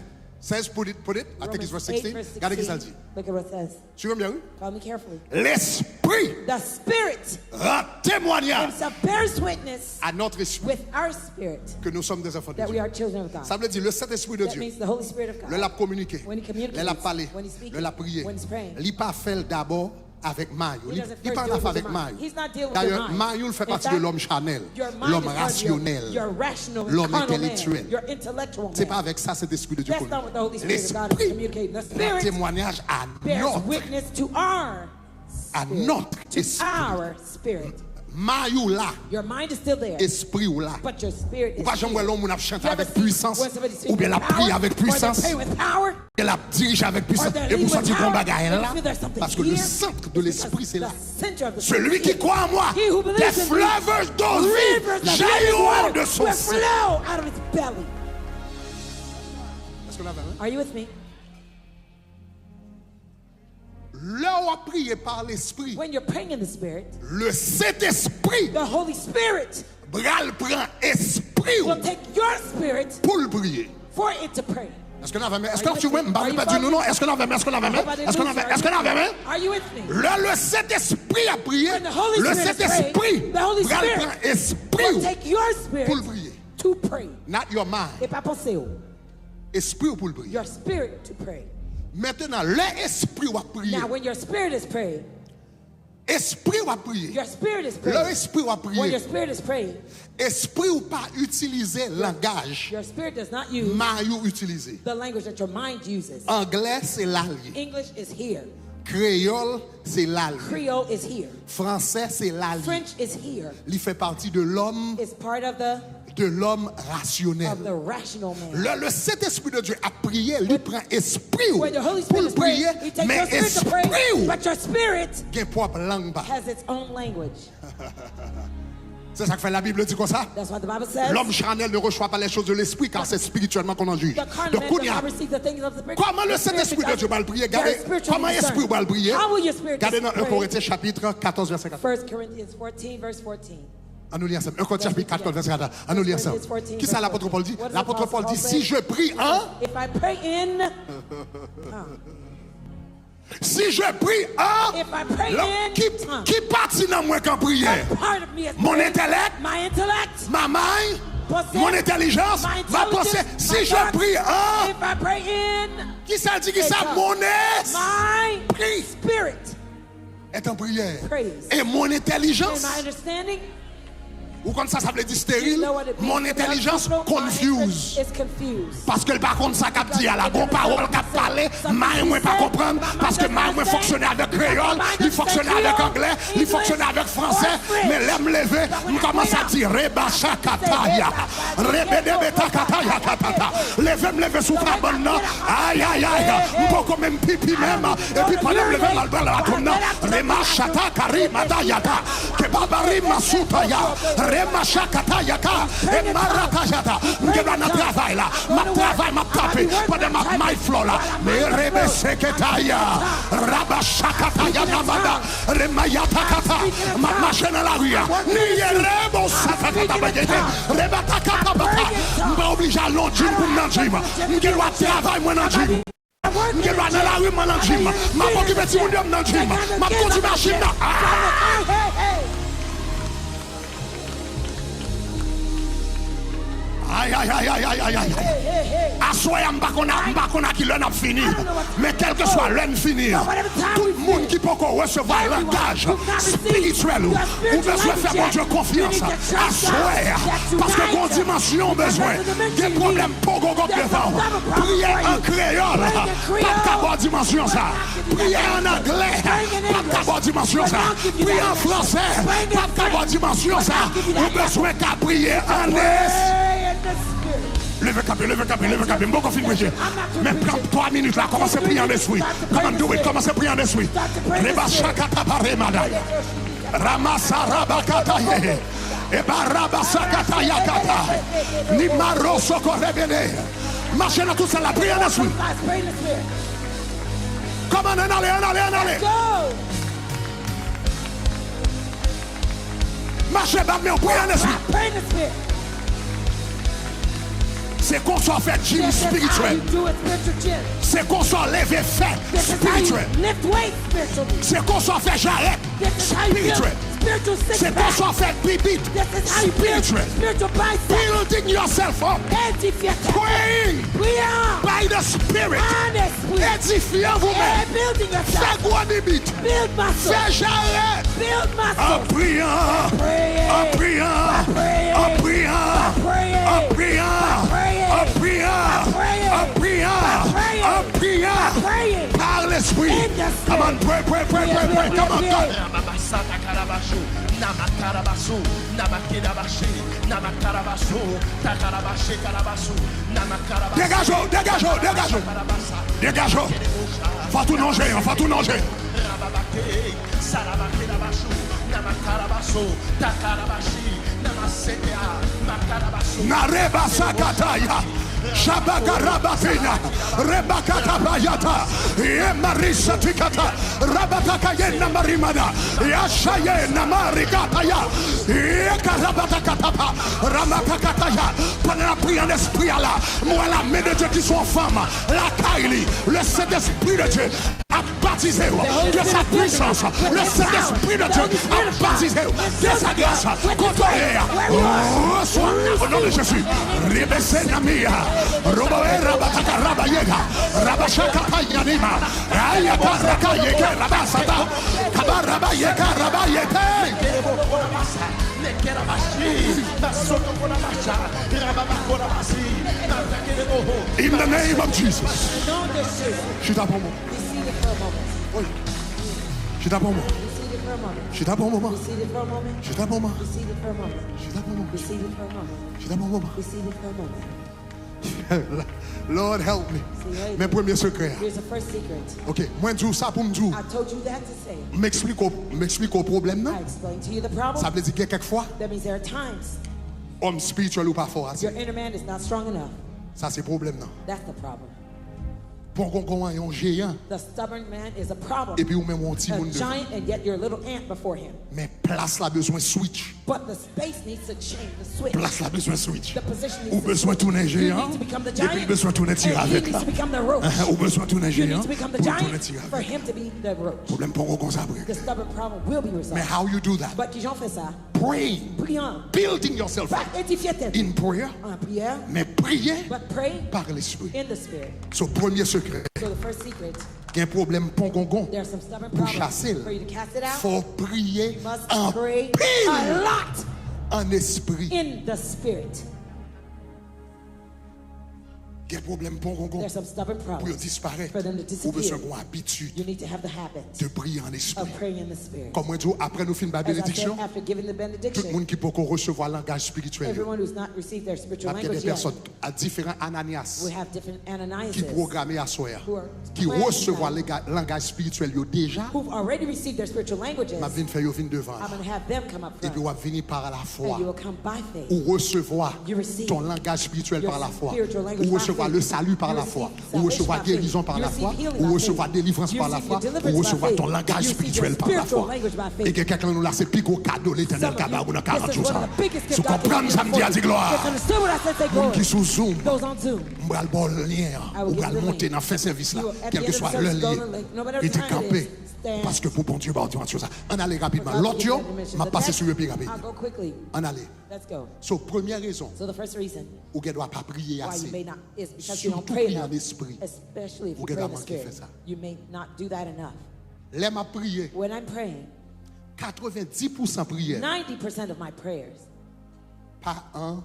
sèz, put it, put it, I think it's verse sixteen. Gade ki sa l di. Swiv mwen byen, wi. Lespri rann temwayaj a notre esprit que nous sommes des enfants de Dieu. Sa vle di, le Sentespri de Dye, lè l ap kominike, lè l ap pale, lè l ap priye, li pa fè l dabò avèk may ou. Li, li pa nan afè avèk may ou. Dayè, may ou fè pati de lòm chanèl, lòm rasyonèl, lòm entèlektyèl. Se pa avèk sa Sentespri de Dye kominike. Lespri rann temwayaj a notre, a notre esprit. May ou la, espri w la. Ou pa janm wè lè yon moun ap chante avèk pwisans, oubyen l ap priye avèk pwisans. L ap dirije avèk pwisans. Epi w santi gon bagay la. Paske le centre de l'esprit, c'est là. Celui qui croit en moi, des fleuves d'eau vive jailliront de son sein. Èske w la avè m? Lè w ap priye pa Lespri, When you're praying in the Spirit, le Sentespri the Holy Spirit pral pran espri w will take your spirit pou l priye. For it to pray. Èske n avè men? Èske n ap swiv mwen? M pa vle pèdi nou non. Èske n avè men? Èske n avè men? Èske n avè men? Èske n avè men? Are you with me? Lè le Sentespri ap priye, When the Holy le Spirit is Sentespri praying, the Holy pral Spirit pran espri will w take your pou l spirit priye. To pray. Not your mind. E pa panse w. Espri w pou l priye. Your spirit to pray. Mentenan, lè espri w ap priye, Now, when your spirit is praying, espri w ap priye. Your spirit is Lè praying. espri w ap When your priye, spirit is praying, espri w pa itilize langaj. Your spirit does not use May ou itilize. The language that your mind uses. Anglè se la l ye. English is here. Kreyòl se la l ye. Creole is here. Fransè se la l ye. French is here. Li fè pati de lòm, It's part of the de lòm rasyonèl. Of the rational man. Lè le Sentespri de Dye ap priye, li pran espri w When the Holy pou l Spirit is praying, priye, He takes men your spirit to espri pray, w but your spirit gen pwòp lang pa. Has its own language. Se sa k fè Labib di konsa. That's what the Bible says. L'homme charnel ne reçoit pas les choses de l'esprit, car c'est spirituellement qu'on en juge. The carnal Donk, man kounye does a, not receive the things of the Spirit. Kòman le The Spirit Sentespri de does Dye pral priye? Very Gade, spiritually kòman espri w discerned. Pral priye? How will your spirit Gade nan pray? un Corinthiens chapitre quatorze, verset quatorze. First Corinthians fourteen, verse fourteen. Ann nou li ansanm. un Corinthiens chapitre quatorze, verset quatorze. Ann nou li ansanm. Kisa lapot Pòl di? Lapot Pòl di, si je prie en, If I pray in, si je prie en, if I pray la, in ki, tongues, ki pati nan mwen k ap priye? what part of me is Mon praying? Intellect, My intellect, ma mind, possess, mon intelligence, my ma pensée. intelligence, Si my je thoughts, prie en, if I pray in, kisa l di? Kisa? tongues, Mon es, my pri, spirit est en prière. Praise. Et mon And intelligence. My understanding, Ou konn sa sa vle di you steril? Know what it means Mon to be intelligence uncomfortable? My confuse. Is confused. Paske l pa konn sa k ap di a la. Gon pawòl k ap pale, may mwen pa konprann. Paske may mwen fonksyone avèk kreyòl, li fonksyone avèk anglè, li fonksyone avèk fransè. Men lè m leve, m kòmanse ap di, reba chakataya, rebedebe takataya katata. Leve m leve sou kabann nan. Ayayay. M poko menm pipi menm. Epi pandan m leve m al pran latròn nan, rema chata kari matayata, ke babari masutaya, rema chakatayaka, e maratayata. M gen dwa nan travay la, m ap travay, m ap tape pandan m ap may flò la. Me rebe seketaya, raba chakataya namada, rema yatakata. M ap mache nan lari a, ni ye rebo satakata bagete, reba takata bata. M pa oblije al nan jim pou m nan jim. M gen dwa ap travay mwen nan jim. M gen dwa nan lari m nan jim. M ap okipe timoun yo m nan jim. M ap kondui machin nan. Ah! Ay, ay, ay, ay, ay, ay, ay. Aswè a, m pa konn a, m pa konn a ki lè n ap fini. Men kèlkeswa lè n fini an, tout moun ki poko resevwa langaj espirityèl ou, ou bezwen fè Bondye konfyans aswè a. Paske gon dimansyon ou bezwen. Gen pwoblèm pogogòp devan w. Priye an kreyòl p ap ka ba w dimansyon sa. Priye an anglè p ap ka ba w dimansyon sa. Priye an fransè p ap ka ba w dimansyon sa. Ou bezwen ka priye an es. Leve kanpe, leve kanpe, leve kanpe. M poko fin preche. Men pran twa minit la, kòmanse priye an lespri. Come on, do it. Kòmanse priye an lespri. Reba shakata pare madaya. Ramasa rabakata ye. Eba rabasa kata yakata. Ni maro soko rebene. Mache nan tout sa la, priye an lespri. Come on, ann ale, ann ale, ann ale. Mache, bat men w, priye an lespri. Se konsa w fè jim espirityèl. Se konsa w leve fè espirityèl. Se konsa w fè jarèt espirityèl. Se konsa w fè bibit espirityèl. Building yourself up. Praying by the Spirit. Edifye w ou menm. Fè gwo bibit. Fè jarèt. An priyan. An priyan. An priyan. An priyan. An priyan. An priyan. An priyan. Par lespri. Come on, pray, pray, pray, pray, pray. Come on, come on. Rababasa takarabasu, namakarabasu, namakedabashi, namakarabasu, takarabashi karabasu, namakarabasu. Degaje w, degaje w, degaje w. Degaje w. Fò tou non jeyan, fò tou non jeyan. Rababake, sarabake dabasu, namakarabasu, takarabashi, namasekea, makarabasu. Nareba sakataya. Shabaka rabatina, rebakata bayata, ye marisa tikata, rabataka ye namarimada, yasha ye namarikataya, ye karabatakatapa, ramatakataya. Pandan n ap priye an espri a la, m wè la men de Dye ki sou yon fanm lakay li. Le Sentespri de Dye ap batize w. Que sa puissance, le Saint-Esprit de Dieu ap batize w. Que sa grâce, kontwole a. Reswa o non de Jezi. Rebese nami a. Robo e rabataka rabayega. Rabashaka payanima. Ayaka raka yeke rabasata. Kaba rabayeka rabayete. In the name of Jesus. Chita pou mwen. Be seated for a moment. Chita pou mwen. Be seated for a moment. Chita pou mwen. Be seated for a moment. Chita pou mwen. Be seated for a moment. Chita pou mwen. Be seated for a moment. Chita pou mwen. Be seated for a moment. Lord help me. Men premye sekrè a. Here's the first secret. Ok, mwen di w sa pou m di w. I told you that to say. M eksplike w, m eksplike w pwoblèm nan. I explained to you the problem. Sa vle di gen kèk fwa, that means there are times, òm espirityèl ou pa fò ase. Your inner man is not strong enough. Sa se pwoblèm nan. That's the problem. Pongongon an yon jeyan. The stubborn man is a problem. Epi ou menm yon timoun devan. A giant, and yet you're a little ant before him. Men plas la bezwen switch. But the space needs to change, the switch. Plas la bezwen switch. The position needs to switch. Ou bezwen tounen jeyan. You need to become the giant. Epi l bezwen tounen ti ravèt la. And he needs to become the roach. Ou bezwen tounen jeyan pou l tounen ti ravèt la. You need to become the giant for him to be the roach. Pwoblèm pongongon sa ap regle. The stubborn problem will be resolved. Men how you do that? But kijan w fè sa? Praying. Priyan. Building yourself up. Pa edifye tèt ou. In prayer. An priyè. Men priye. But pray. Par l'esprit. In the spirit. So, premye sekrè. So the first secret. Gen pwoblèm pongongon. There are some stubborn problems. Pou chase l, for you to cast it out, fò w priye anpil an espri. You must pray a lot in the spirit. Gen pwoblèm pongongon pou yo disparèt. Ou bezwen gen yon abitid de priye an espri. Kòm mwen di w, apre nou fin bay benediksyon, tout moun ki poko resevwa langaj espirityèl yo, n ap gen de pèsòn, a diferan Ananias ki pwograme aswè a, ki resevwa langaj espirityèl yo deja. M ap vin fè yo vin devan la. Epi w ap vini pa lafwa. Ou resevwa ton langaj espirityèl pa lafwa. Ou resevwa le salut pa lafwa. Ou resevwa gerizon pa lafwa. Ou resevwa delivrans pa lafwa. Ou resevwa ton langaj espirityèl pa lafwa. E gen kèk nan nou la, se pi gwo kado Letènèl ka ba ou nan karant jou sa. Si w konprann sa m di a, di glwa. Moun ki sou Zoom, m pral ba w lyen an. Ou pral monte nan fen sèvis la, kèlkeswa lè l ye. Rete kanpe. Paske pou Bondye ba w dimansyon sa. Ann ale rapidman. Lòt yo, m ap pase sou yo pi rapid. Ann ale. Let's go. So, premyè rezon, so the first reason, ou gen dwa pa priye ase. Why you may not is because you don't pray enough. Surtout priye an espri. Especially if you pray in the spirit. Ou gen dwa manke fè sa. You may not do that enough. Lè m ap priye, when I'm praying, katrevenndis pousan priyè m, ninety percent of my prayers, pa an,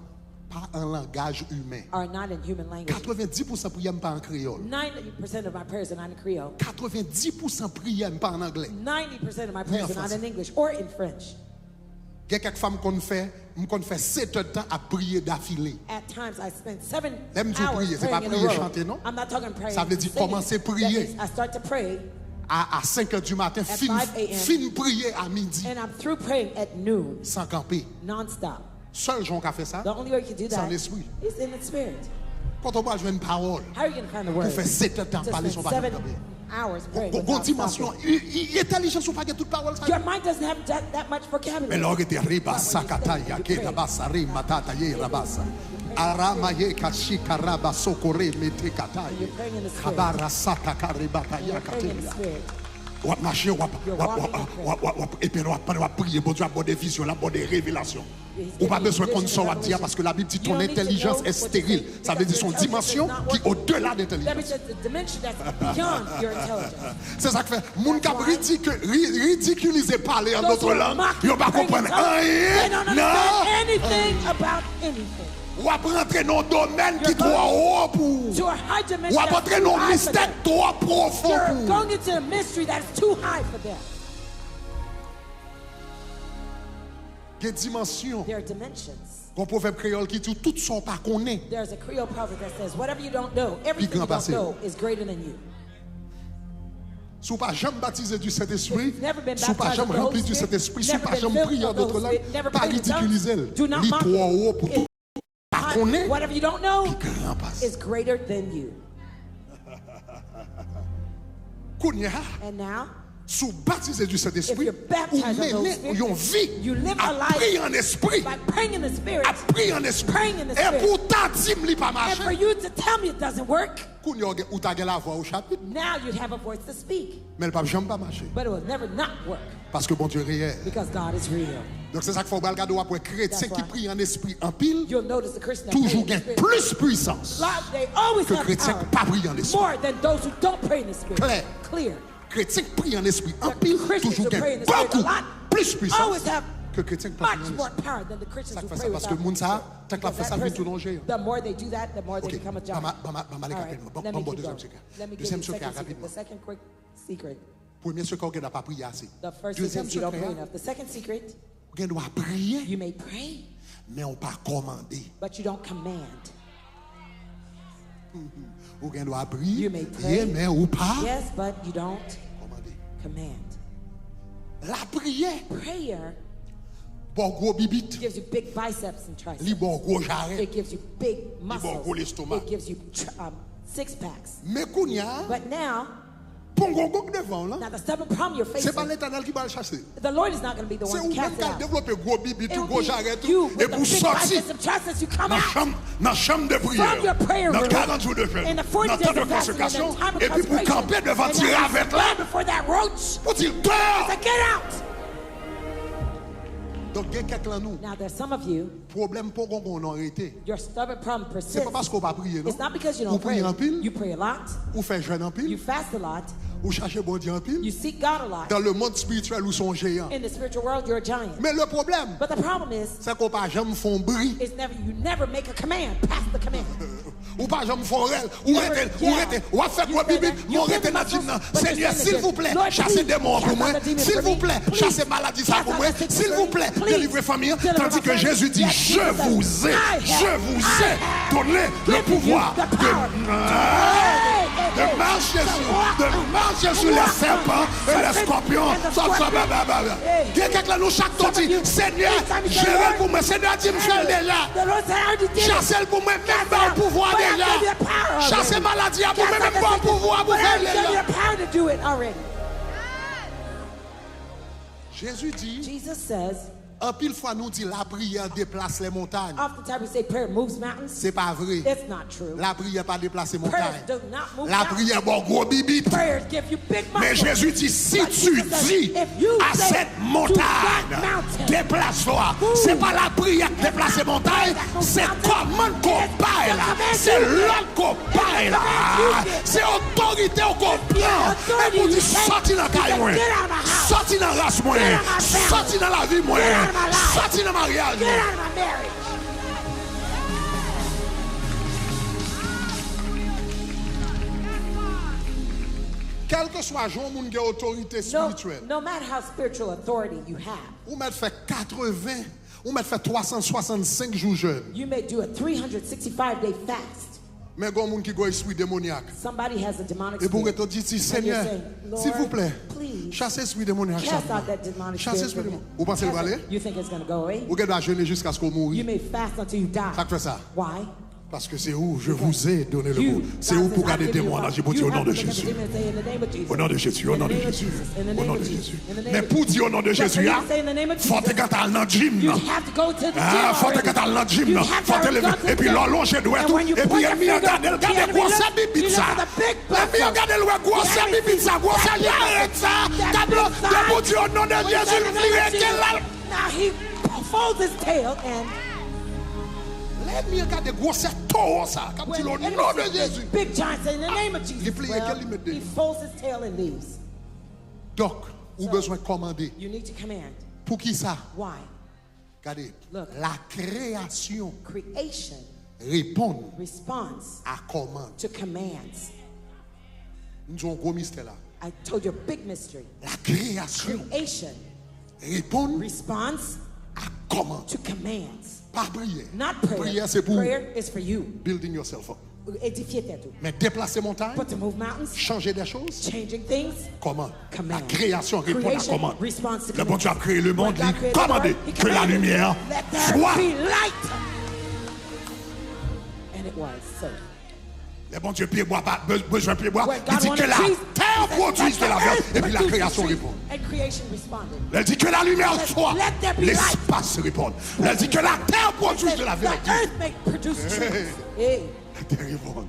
pa an langaj imen. Are not in human language. Katrevenndis pousan priyè m pa an kreyòl. Ninety percent of my prayers are not in Creole. Katrevenndis pousan priyè m pa an anglè. Ninety percent of my prayers are not in English or in French. Gen kèk fwa m konn fè, m konn fè sèt èdtan ap priye dafile. At times, I spent seven hours praying in a row. Lè m di w priye, se pa priye chante, non. I'm not talking praying and singing. Sa vle di kòmanse priye. That means I start to pray a, a senk è di maten, at five a.m., fin, fin priye a midi, and I'm through praying at noon, san kanpe. Nonstop. Sèl jan w ka fè sa, se an lespri. The only way you can do that is in the spirit. Kote w pral jwenn pawòl pou fè sèt èdtan ap pale san w pa janm kanpe? How are you gonna find the word to spend seven hours praying without stopping? Gon, gon dimansyon, i, i, entèlijans ou pa gen tout pawòl sa yo. Your mind doesn't have that, that much vocabulary. Men lè w rete reba sakata yake rabasa re matata ye rabasa. Arama ye kashika raba sokore mete kata ye. Kabara sata karebata yakate ya. W ap mache, w ap, w ap, w ap, w ap, w ap, epi w ap, w ap priye, Bondye ap ba w de vizyon, l ap ba w de revelasyon. Ou pa bezwen konn sa w ap di a, paske Labib di ton entèlijans est stérile. Sa vle di se yon dimansyon ki odela de entèlijans. Se sa k fè, moun k ap ridiki-, ri-, ridikilize pale an dòt lang, yo pa konprann anyen nan. W ap rantre nan yon domèn ki twò wo pou ou. W ap rantre nan yon mistè k twò pwofon pou ou. Gen dimansyon. There are dimensions. Gon pwovèb kreyòl ki di w, tout sa w pa konnen pi gran pase w. There's a Creole proverb that says, "Whatever you don't know, everything you don't know is greater than you." Si w pa janm batize di Sentespri, si w pa janm ranpli di Sentespri, si w pa janm priye an dòt lang, pa ridikilize l. Li twò wo pou tout. Pa konnen Whatever you don't know pi gran pase. Is greater than you. Kounye a, And now, si w batize di if Sentespri, you're ou baptized in the Holy mennen yon Spirit, vi you live ap a life priye an espri, by praying in the Spirit, ap priye an espri. Praying in the E Spirit. Pou w ta di m li pa And for mache, you to tell me it doesn't work, kounye a w gen- ou ta gen lavwa o chapit, now you'd have a voice to speak. Men l p ap janm pa mache. But it will never not work Paske Bondye reyèl. Because God is real. Donk se sa k fè w pral gade w ap wè kretyen That's ki why priye an espri anpil You'll notice the Christians that pray toujou in the gen Spirit, plis pwisans Lord, they always ke have kretyen k power pa priye an espri. More than those who don't pray in the Spirit. Klè. Clear. Kretyen k priye an espri The anpil Christians toujou who pray in gen the Spirit a bokou lot plis pwisans always have ke kretyen k pa much priye an more espri. power than the Christians Sa k who fè pray sa? Paske without moun sa, faith. Tank l ap Because fè sa, that l vin tounen yon person, jeyan. The more they do that, the more they Ok, become a ban m giant. ban m- ban m ale All rapidman. right, Ban let ban me m ba w keep dezyèm going. sekrè. Let me give you Dezyèm the sekrè a second secret. The rapidman. second quick secret. Premye sekrè, w gen dwa pa priye ase. The first Dezyèm is that you don't sekrè pray a, enough. The second secret, ou gen dwa priye, you may pray, men w pa kòmande. But you don't command. Ou gen dwa priye, You may pray. Men ou pa Yes, but you don't kòmande. Command. Lapriyè Prayer ba w gwo bibit, gives you big biceps and li triceps. ba w gwo jarèt. It gives you big Li ba w gwo muscles. lestomak. It gives you tr- um, six packs. Men kounye a, But now, pongongon k devan w lan, now the stubborn problem you're se pa facing, Letènèl ki pral chache. The Lord is not going to be the Se one ou to menm cast k it al out. Devlope gwo bibit It ou, will gwo be jarèt you ou, with the epi w big sòti biceps and triceps. You come nan out chanm, nan chanm de priyè, from your prayer nan room karant jou de in jèn, the forty nan days tan de of fasting and konsekrasyon, time of epi pou w consecration. Kanpe devan And ti now you ravèt la, stand before that roach. Pou w di l deyò. Say, "Get out!" Donk gen kèk lan nou, Now, there's some of you, pwoblèm pongongon w nan rete. Your stubborn problem Se persists. Pa paske w pa priye non. It's not because you Ou don't pray. Priye anpil, You pray a lot. Ou fè jèn anpil, You fast a lot. Ou chache Bondye anpil. You seek God a lot. Dans le monde spirituel ou se yon jeyan. In the spiritual world, you're a giant. Men le pwoblèm, But the problem is, se ke w pa janm fè yon bri. Is never you never make a command past the command. Ou pa janm fè yon rèl. Ou rete, ou rete, w ap fè gwo bibit, men w rete nan jim nan. Senyè, silvouplè, chase demon an pou mwen. Silvouplè, chase maladi sa pou mwen. Silvouplè, delivre fanmi an. Tandis que Jésus dit, je vous ai, je vous ai donné le pouvoir de, de marcher sur, de marcher sur les serpents et les scorpions. Gen kèk la nou chak tan di, Senyè, jere l pou mwen. Senyè di m fè l deja. Chase l pou mwen, men m ba w pouvwa deja. Chase maladi a pou mwen, men m ba w pouvwa pou fè l deja. Jezi di, Jesus says, anpil fwa nou di lapriyè deplase lè montay. Oftentimes we say prayer moves mountains. Se pa vre. It's not true. Lapriyè pa deplase Prayers montay. Does not move Lapriyè mountains. Ba w gwo bibit. Prayers give you big Men muscles. Jezi di, si tu dis à cette montagne, déplace-toi, se pa lapriyè k deplase montay, se kòmann ke w bay la, se lòd ke w bay la, se otorite w ke w pran, epi w di, sòti nan kay mwen, sòti nan ras mwen, sòti nan lavi mwen, sòti nan maryaj mwen. Kèlkeswa jan yon moun gen otorite No, espirityèl, no matter how spiritual authority you have, ou mèt fè katreven, ou mèt fè twa san swasannsenk jou jèn. You may do a three hundred sixty-five day fast. Men gen yon moun ki gen espri demonyak. Somebody has a demonic Epi w spirit. Rete w di, di, And you're Senyè, saying, Lord, silvouplè, please, chase espri demonyak sa cast pou out that mwen. Demonic Chase spirit espri from demonyak. me. Ou panse l Cast prale? it. You think it's going to go away? Ou gen dwa jene jiskaske w mouri. You may fast until you die. Sa k fè sa? Why? Paske se ou, je vous ai donné le You, pouvoir. Se God ou says, pou "I gade give you demon an, power." je pou di You au nom have de to look at the Jésus. demon and say, "In the name of Jesus." Au nom de Jésus, au nom de Jésus. In the Au name nom of de Jesus. Jésus. In the name Men of pou w Jesus. Di au nom de But Jésus when a, you say in the name of fò w te Jesus, gentan al nan jim you nan. Have to go to the gym Ah, fò w te already. Gentan al nan jim You nan. have to go to the Epi lè w lonje dwèt ou, And when you epi point your ènmi an finger, gade l, the gade enemy gwosè looks, bibit he sa. looks at the big Ènmi an vessel. Gade l wè gwosè bibit sa, gwosè jarèt sa. Gade l, depi w di au nom de Jésus, li rete la. Now he folds his tail and Lè ènmi an gade gwosè towo sa, k ap di l au nom de Jésus. Big giant say, "In the name of Jesus." Li pliye kèl, li met Well, deyò. He folds his tail and leaves. Donk, ou bezwen kòmande. You need to command. Pou ki sa? Why? Gade, Look. La création Creation répond responds à commande. To commands. M di yon gwo mistè la. I told you a big mystery. La création Creation répond responds à commande. To commands. Pa priyè. Not prayer. Priyè se pou Prayer is for you. Building yourself up. Edifye tèt ou. Men deplase montay, But to move mountains, changer des choses, changing things, commande. Command. La création répond à Creation commande. Responds to Le Bondye ap kreye le monde, When God li created the kòmande world, he que la commanded, lumière "Let there soit. Be light." it was. So, Lè Bondye pyebwa pa be- bezwen pyebwa, li di ke la terre produise de la viande, epi la création répond. And creation responded. Lè l di que la lumière soit, l'espace répond. Lè l di que la terre produise de la verdure, the earth may produce trees. Hey. La terre répond.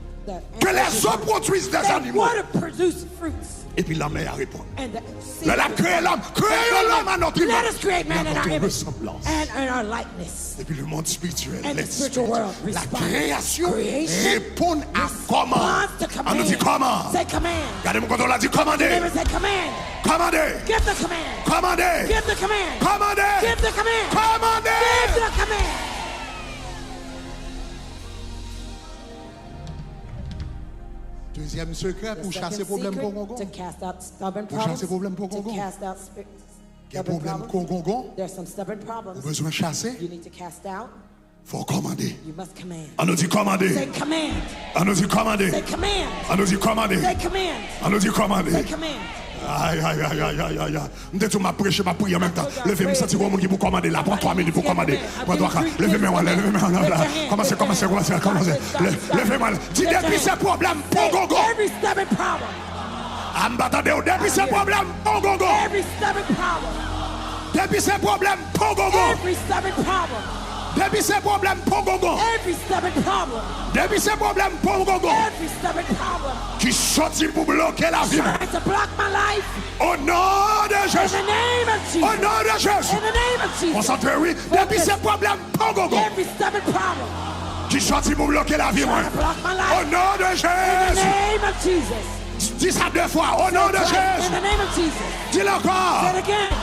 Que les eaux produisent des animaux, water produce fruits. Epi lanmè a reponn. Lè l ap kreye lòm, créons l'homme à notre image, à notre ressemblance. And in our likeness. Epi le monde spirituel, and the spiritual world, la création répond à commande. An nou di commande. Say command. Gade moun kote w la, di commande. Neighbor, say command. Commande. Give the command. Commande. Give the command. Commande. Give the command. Commande. Give the command. Dezyèm sekrè pou chase pwoblèm pongongon. Pou chase pwoblèm pongongon. Gen pwoblèm pongongon ou bezwen chase. Fò w kòmande. An nou di kòmande. An nou di kòmande. An nou di kòmande. An nou di kòmande. Ay, ay, ay, ay, ay, ay, ay. M te di w m ap preche, m ap priye an menm tan. Leve, m santi yon moun ki pou kòmande la. Pran twa minit pou kòmande. Pran twa ka. Leve men w anlè, leve men w anlè. Kòmanse, kòmanse, kòmanse, kòmanse. Le- Leve men w anlè. Di depi se pwoblèm pongongon. Every stubborn problem. A m pa tande w. Depi se pwoblèm pongongon. Every stubborn problem. Depi se pwoblèm pongongon. Every stubborn problem. Depi se pwoblèm pongongon. Every stubborn problem. Depi se pwoblèm pongongon. Every stubborn problem. Ki soti pou bloke lavi mwen. Trying to block my life. O non de Jezi. In the name of Jesus. O non de Jezi. In the name of Jesus. Konsantre wi. Depi se pwoblèm pongongon. Every stubborn problem. Ki soti pou bloke lavi mwen. Trying to block my life. O non de Jezi. In the name of Jesus. Di sa de fwa. O non de Jezi. In the name of Jesus. Di l ankò. Say it again.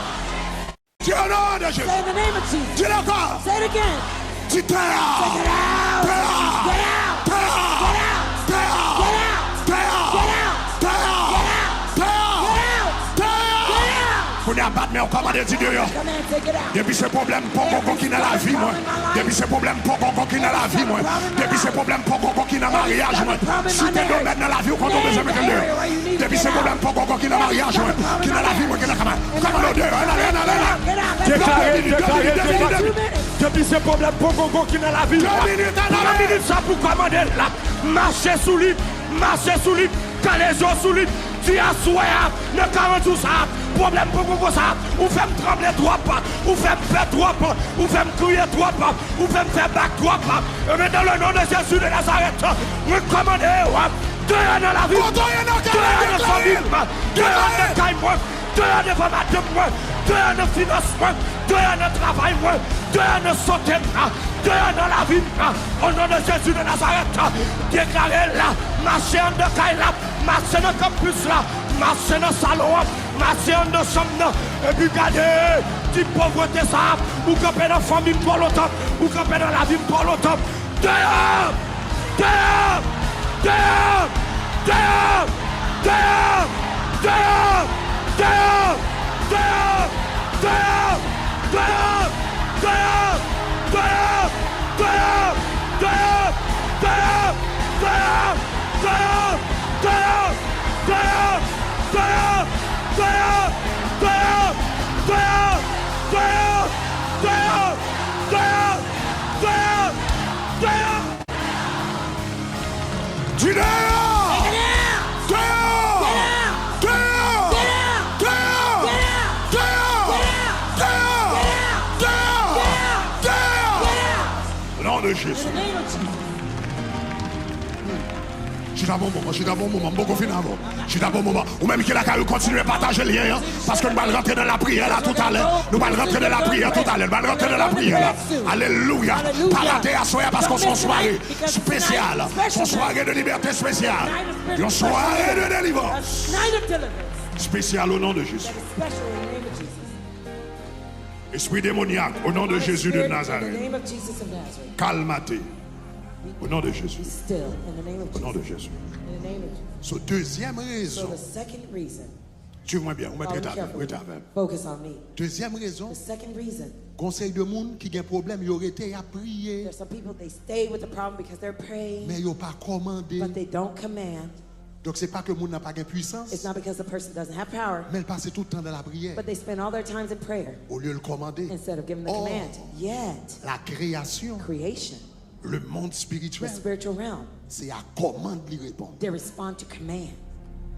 Di o non de Jezi. Say in the name of Jesus. Di l ankò. Say it again. Di tè a. Say, "Get out. Tè a. Get out. Tè a. Get out. Tè a. Get out. Tè a. Get out. Tè a. Get out. Tè a. Get out. Tè a. Get out. Kounye a bat men w, kòmande di deyò. Command, say, "Get out." Depi se pwoblèm pongongon ki nan lavi mwen. Depi se pwoblèm pongongon ki nan lavi mwen. Depi se pwoblèm pongongon ki nan maryaj mwen. Si te domèn nan lavi w kote w bezwen mete l deyò. Depi se pwoblèm pongongon ki nan maryaj mwen, ki nan lavi mwen, ki nan kama. Kòmande w deyò, ann ale, ann ale, ann ale. Deklare, deklare, deklare. Depi se pwoblèm pongongon ki nan lavi w. Pran minit sa pou kòmande l la. Mache sou li, mache sou li, kale je w sou li. Di aswè a, nan karant jou sa a, pwoblèm pongongon sa a, ou fè m tranble twòp, ou fè m pè twòp, ou fè m kriye twòp, ou fè m fè bak twòp. Ebyen, dans le nom de Jésus de Nazareth, mwen kòmande w, deyò nan lavi m, deyò nan fanmi m, deyò nan kay mwen, deyò devan madanm mwen, deyò nan finans mwen, deyò nan travay mwen, deyò nan sante m, deyò nan lavi m, au nom de Jésus de Nazareth, deklare l la, mache anndan kay la, mache nan kanpis la, mache nan salon an, mache anndan chanm nan, epi gade, ti povrete sa a, ou kanpe nan fanmi m twò lontan, ou kanpe nan lavi m twò lontan. Deyò! Deyò! Deyò! Di deyò! Deyò! Deyò! Deyò! Deyò! Deyò! Deyò! Deyò! Deyò! Deyò! Au nom de Jésus. Chita bon moman, chita bon moman, m poko fin avè w. Chita bon moman. Ou menm ki lakay ou, kontinye pataje lyen an, paske nou pral rantre nan lapriyè la toutalè. Nou pral rantre nan lapriyè toutalè. Nou pral rantre nan lapriyè la. Alelouya. Pa rate aswè a, paske se yon sware espesyal. Se yon sware de libète espesyal. Yon sware de delivrans espesyal, au nom de Jésus. Espri demonyak, au nom de Jésus de Nazareth. Kalmate. Au nom de Jésus. Au nom de Jésus. So, dezyèm rezon. Suiv mwen byen, ou mèt rete avè m, rete avè m. Dezyèm rezon, gon seri de moun ki gen pwoblèm, yo rete, y ap priye, men yo pa kòmande. Donk, se pa ke moun nan pa gen pwisans, men l pase tout tan nan lapriyè, olye l kòmande. Ò, la kreyasyon Le monde spirituel, the spiritual realm, se a kòmand li reponn. They respond to command.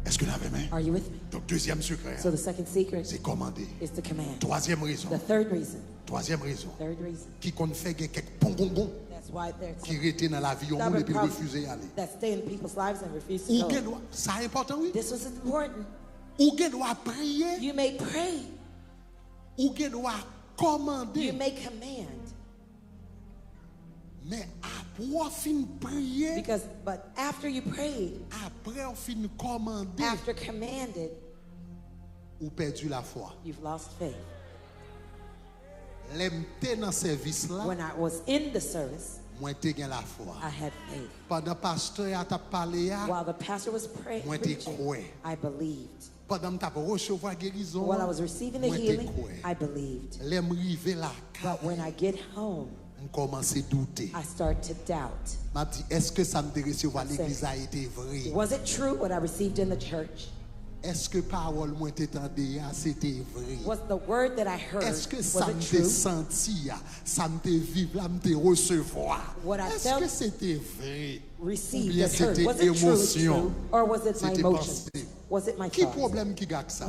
Èske n avè mwen? Are you with me? Donk, dezyèm sekrè a, so the second secret, se kòmande. Is to command. Twazyèm rezon. The third reason. Twazyèm rezon. Third reason. Ki konn fè gen kèk pongongon, that's why there's, ki rete nan lavi yon moun epi l refize y ale. That stay in people's lives and refuse to go. Ou gen dwa, sa enpòtan, wi. This was important. Ou gen dwa priye. You may pray. Ou gen dwa kòmande. You may command. Men apre w fin priye, because, but after you prayed, apre w fin kòmande, after commanded, ou pèdi lafwa. You've lost faith. Lè m te nan sèvis la, when I was in the service, mwen te gen lafwa. I had faith. Pandan pastè a t ap pale a, while the pastor was praying, mwen te preaching, kwè. I believed. Pandan m t ap resevwa gerizon an, while I was receiving the healing, mwen te kwè. I believed. Lè m rive lakay, but when I get home, m kòmanse doute. I start to doubt. M ap di, èske sa m te resevwa legliz la, e te vre? Was it true what I received in the church? Èske pawòl mwen te tande a, se te vre? Was the word that I heard, was it true? Èske sa m te santi a, sa m te viv la, m te resevwa, èske se te vre? Oubyen se te emosyon? Se te panse? Ki pwoblèm ki gen ak sa?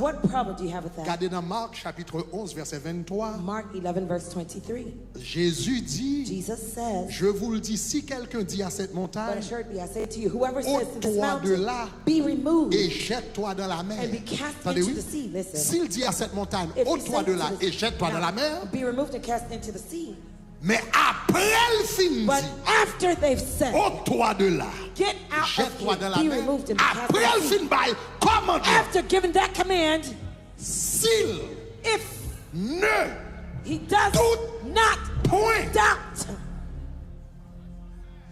Gade nan Mak chapit onz, vèsè venntwa. Mark eleven, verse twenty-three. Jezi di, Jesus says, Je vous le dis, si quelqu'un dit à cette montagne, but assuredly I say to you, whoever says to this mountain, Ôte-toi de là, be removed, et jette-toi dans la mer. And be cast into the sea, listen. Tande, wi. Si l di a cette montagne, Ôte-toi de là et jette-toi dans la mer, be removed and cast into the sea. Men apre l fin di, but after they've said, Ôte-toi de là, get out of here, be removed and be cast into the sea, apre l fin bay kòmandman, after giving that command, si l, if, ne, he does, doute, not, point, doubt,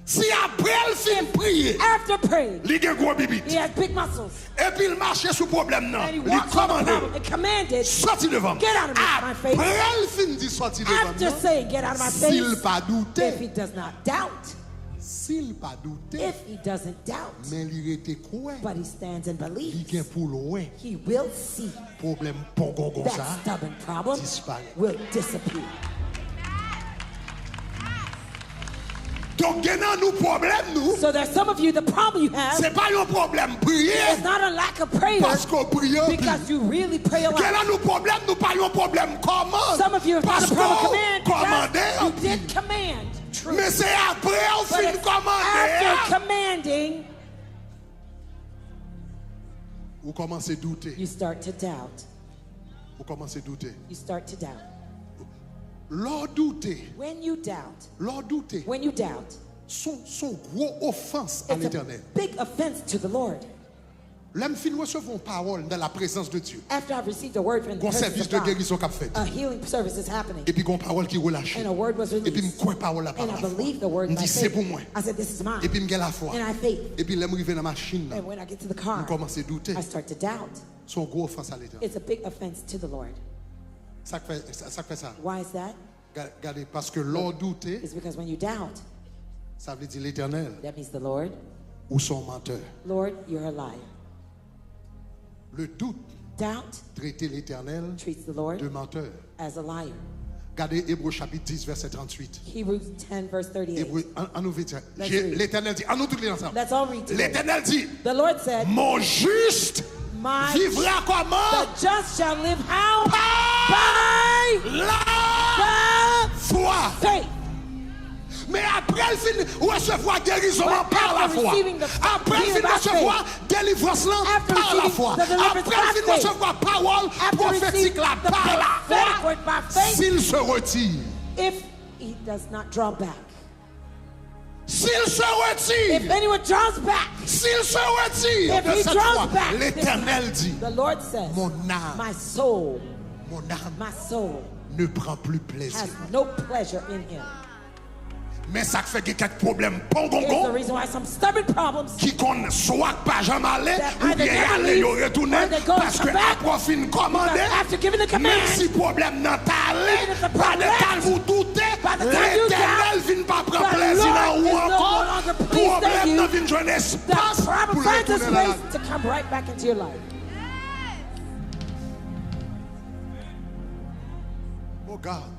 si apre l fin priye, after praying, li gen gwo bibit, he has big muscles, epi l mache sou pwoblèm nan, and he walks on the problem and commanded, Sòti devan m. Get out of my face. Apre l fin di, Sòti devan m nan, after saying, Get out of my face, si l pa doute, if he does not doubt, si l pa doute, if he doesn't doubt, men li rete kwè, but he stands and believes, li gen pou l wè, he will see, pwoblèm pongongon sa a disparèt. That stubborn problem will disappear. Donk, gen nan nou pwoblèm nou, so there's some of you, the problem you have, se pa yon pwoblèm priye, is not a lack of prayer, paske w priye anpil, because you really pray a lot. Gen nan nou pwoblèm nou pa yon pwoblèm kòmand, paske w kòmande anpil. Some of you, it's not a problem of command, because you did command. True. Men se apre w fin kòmande a, but it's after commanding, ou kòmanse doute. You start to doubt. Ou kòmanse doute. You start to doubt. Lè w doute, when you doubt, lè w doute, when you doubt, se yon, se yon gwo ofans a Letènèl. It's a big offense to the Lord. Lè m fin resevwa yon pawòl nan la prezans de Dye, after I've received a word from the presence of God, gon sèvis de gerizon k ap fèt, a healing service is happening, epi gon pawòl ki relache, and a word was released, epi m kwè pawòl la pa lafwa, and I believe the word by faith, m di, Se pou mwen, I said, This is mine, epi m gen lafwa, and I have faith, epi lè m rive nan machin nan, and when I get to the car, m kòmanse doute. I start to doubt. Se yon gwo ofans a Letènèl. It's a big offense to the Lord. Sa k fè, sa, sa k fè sa? Why is that? Ga-, gade, paske lè w doute, it's because when you doubt, sa vle di Letènèl, that means the Lord, ou se yon mantè. Lord, you're a liar. Le doute, doubt, trete Letènèl, treats the Lord, de mantè, as a liar. Gade Ebre chapit dis, vèsè tranntuit. Hebrews ten, verse thirty-eight. Ebre, an, an nou vin di, Letènèl di, an nou tout li ansanm. Let's all read together. Letènèl di, the Lord said, Mon juste vivra comment? The just shall live how? Par la foi. Men apre l fin resevwa gerizon an pa lafwa, apre l fin resevwa delivrans lan pa lafwa, apre l fin resevwa pawòl pwofetik la pa lafwa, s'il se retire, if he does not draw back, s'il se retire, if anyone draws back, s'il se retire de cette foi, l'Éternel dit, the Lord says, Mon âme, my soul, mon âme, my soul, ne prend plus plaisir, has no pleasure in him. Men sa k fè gen kèk pwoblèm pongongon ki konn swa k pa janm ale, oubyen y ale, yo retounen, paske apre w fin kòmande, menm si pwoblèm nan t ale, pa de tan ou doute, Letènèl vin pa pran plezi nan ou ankò, pwoblèm nan vin jwenn espas pou l retounen nan lavi. Oh God.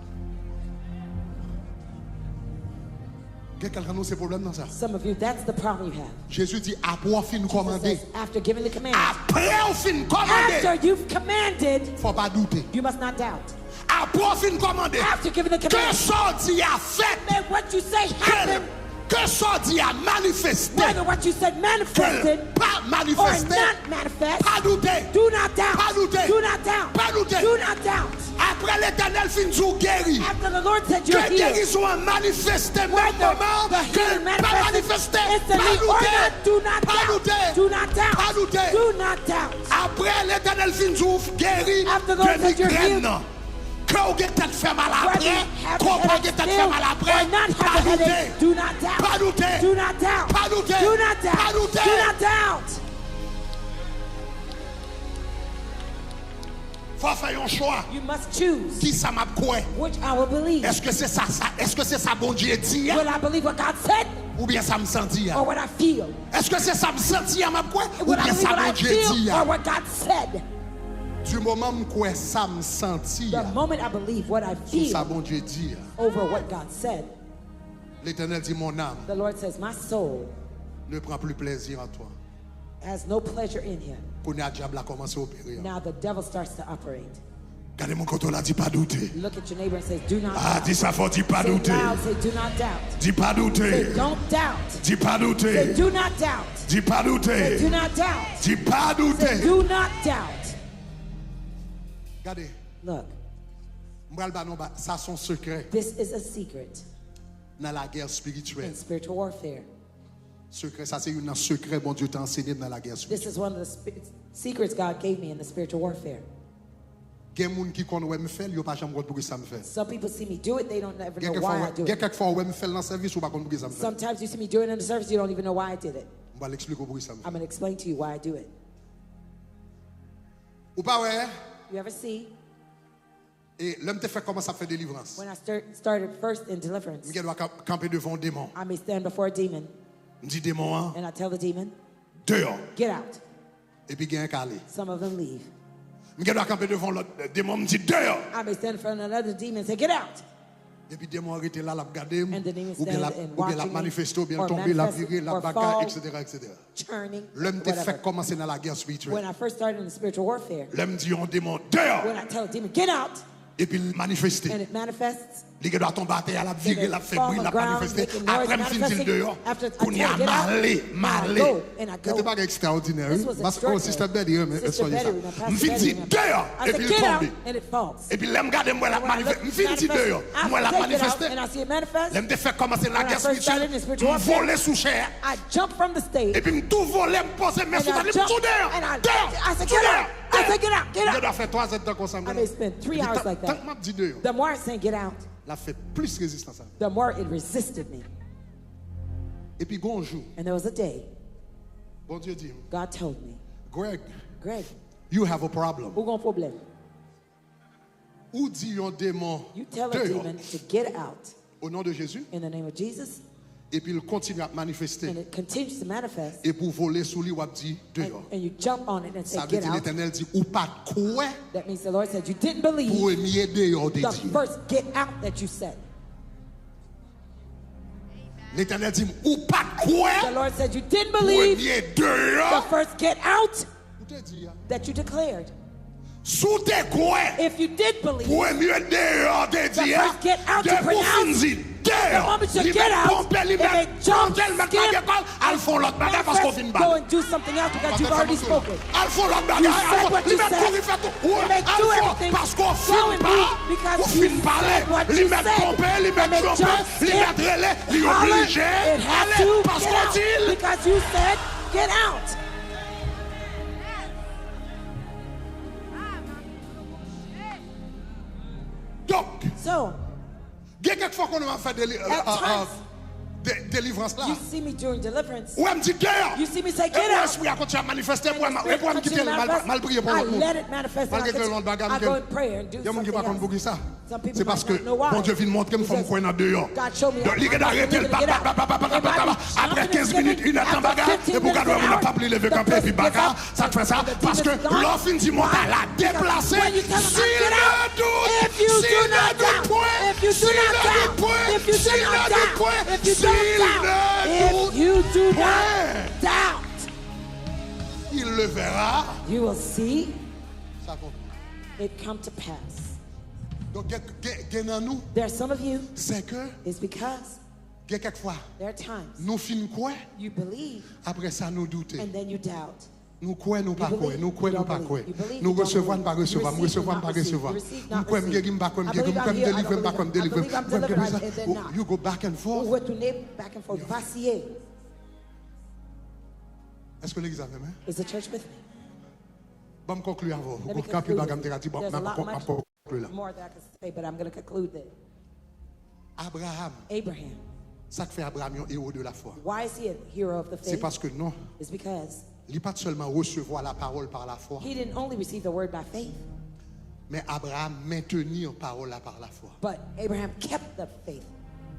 Gen kèk nan nou se pwoblèm nan sa. Some of you, that's the problem you have. Jezi di, apre w fin kòmande. Jesus says, after giving the command, apre w fin kòmande. After you've commanded, fò w pa doute. You must not doubt. Apre w fin kòmande. After giving the command, ke sa w di a fèt. May what you say happen. Ke sa w di a manifeste. Whether what you said manifested. Ke l pa manifeste. Or not manifest. Pa doute. Do not doubt. Pa doute. Do not doubt. Pa doute. Do not doubt. Apre Letènèl fin di w geri. After the Lord said you're healed. Ke gerizon an manifeste menm moman ke l pa manifeste. Pa doute. Pa doute. Pa doute. Pa doute. Apre Letènèl fin di w geri de migrèn nan. Ke w gen tèt fè mal apre, ke w pa gen tèt fè mal apre, pa doute. Pa doute. Pa doute. Pa doute. Fò w fè yon chwa. Kisa m ap kwè? Èske se sa, sa, èske se sa Bondye di a? Oubyen sa m santi a? Èske se sa m santi a m ap kwè? Oubyen sa Bondye di a? Du moman m kwè sa m santi a sou sa Bondye di a, Letènèl di, mon âme ne prend plus plaisir en toi. Has no pleasure in him. Kounye a dyab la kòmanse opere an. Now the devil starts to operate. Gade moun kote w la, di pa doute. Look at your neighbor and say, do not doubt. Ah, di sa fò, di pa doute. Say loud, say, do not doubt. Di pa doute. Say, don't doubt. Di pa doute. Say, do not doubt. Di pa doute. Say, do not doubt. Di pa doute. Say, do not doubt. Gade. Look. M pral ba nou ba, sa se yon sekrè. This is a secret. Nan lagè espirityèl. In spiritual warfare. Sekrè, sa se youn nan sekrè Bondye te ansenye m nan lagè espirityèl. This is one of the spi- secrets God gave me in the spiritual warfare. Gen moun ki konn wè m fè l, yo pa janm konn poukisa m fè l. Some people see me do it, they don't ever know why I do it. Gen kèk fwa w wè m fè l nan sèvis, ou pa konn poukisa m fè l. Sometimes you see me do it in the service, you don't even know why I did it. M pral eksplike w poukisa m fè l. I'm gonna explain to you why I do it. Ou pa wè? You ever see? E lè m te fèk kòmanse ap fè delivrans, When I start, started first in deliverance, m gen dwa ka- kanpe devan yon demon. I may stand before a demon M di demon an, and I tell the demon, deyò. Get out. Epi gen k ale. Some of them leave. M gen dwa kanpe devan yon lòt demon, m di, deyò. I may stand in front of another demon and say, get out. Epi demon an rete la, l ap gade m. And the demon oubyen l ap, stand and oubyen l ap watching me, manifeste, oubyen l or tonbe, l ap manifest, vire, l ap or bagay, fall, etsetera, etsetera. Turning, whatever. Lè m te fèk kòmanse nan lagè espirityèl, When I first started in the spiritual warfare, lè m di yon demon, deyò! When I tell a demon, get out! Epi l manifeste. And it manifests. Li gen dwa tonbe atè a, l ap vire, l ap fè bri, l ap manifeste. Apre m fin di l deyò, kounye a m ale, m ale. Gen de bagay ekstraòdinè, wi. Paske, oh, Sista Betty renmen, eh, sonje sa. M fin di, deyò! Epi l tonbe. Epi lè m gade, m wè l ap manifeste. M fin di, deyò! M wè l ap manifeste. Lè m te fèk kòmanse nan lagè espirityèl, m vole sou chè a. Epi m tou vole, m poze men sou tèt li, m di w, deyò! Deyò! Tou deyò! Deyò! M gen dwa fè twa zèdtan konsa, m gade. Epi tank, tank m ap di, deyò! L ap fè plis rezistans avè m. Epi gen yon jou, Bondye di m, Greg, you have a problem. Ou di yon demon, deyò! O non de Jezi. Epi l kontinye ap manifeste. Epi w vole sou li, w ap di, deyò! Sa vle di Letènèl di, ou pa t kwè premye deyò w te di. Letènèl di m, ou pa t kwè premye deyò ou te di a. Si w te kwè premye deyò w te di a, depi w fin di, deyò! Li mèt ponpe, li mèt chante, li mèt lage kò l, al fè yon lòt bagay paske w fin pale. Al fè yon lòt bagay, al fè, li mèt kouri fè tout, al fè, paske w fin pa, ou fin pale, li mèt ponpe, li mèt chante, li mèt rele, li oblije ale paske w di l. Donk, gen kèk fwa konnen m ap fè deli- delivrans la. Ou wè m di, deyò! Epi w wè espri a kontinye ap manifeste, epi w wè m kite l, m al priye pou yon lòt moun. M al regle yon lòt bagay, m gen, gen moun ki pa konn poukisa. Se paske Bondye vin montre m fò m kwè nan deyò. Donk, li gen dwa rete l, pa, pa, pa, pa, pa, pa, pa, pa, pa. Apre kenz minit, inèdtan bagay, epi w gade yon moun ap pap, li leve kanpe, epi baka, sa k fè sa? Paske lè w fin di montay la deplase, si le doute, si le doute If you do not doubt, if you do not doubt, if you don't doubt, if you do not doubt, il le verra. You will see it come to pass. Donk, gen, gen, gen nan nou, there are some of you, se ke it's because gen kèk fwa, there are times nou fin kwè, you believe, apre sa nou doute. And then you doubt. Nou kwè, nou pa kwè, nou kwè, nou pa kwè. Nou resevwa, n pa resevwa, m resevwa, m pa resevwa. M kwè, m geri, m pa kwè, m geri, m kwè, m delivre, m pa kwè, m delivre, m kwè, m geri, sa. You go back and forth. Ou retounen back and forth, vasiye. Èske legliz avè m? Is the church with me? Ban m konkli avè w. Gon anpil bagay m te ka di, bon, m ap konkli la. More that I can say, but I'm going to conclude this. Abraham. Abraham. Sa k fè Abraham yon ewo de lafwa? Why is he a hero of the faith? Se paske non. It's because li pa t sèlman resevwa lapawòl pa lafwa, he didn't only receive the word by faith, men Abraham mentenir pawòl la pa lafwa. But Abraham kept the faith.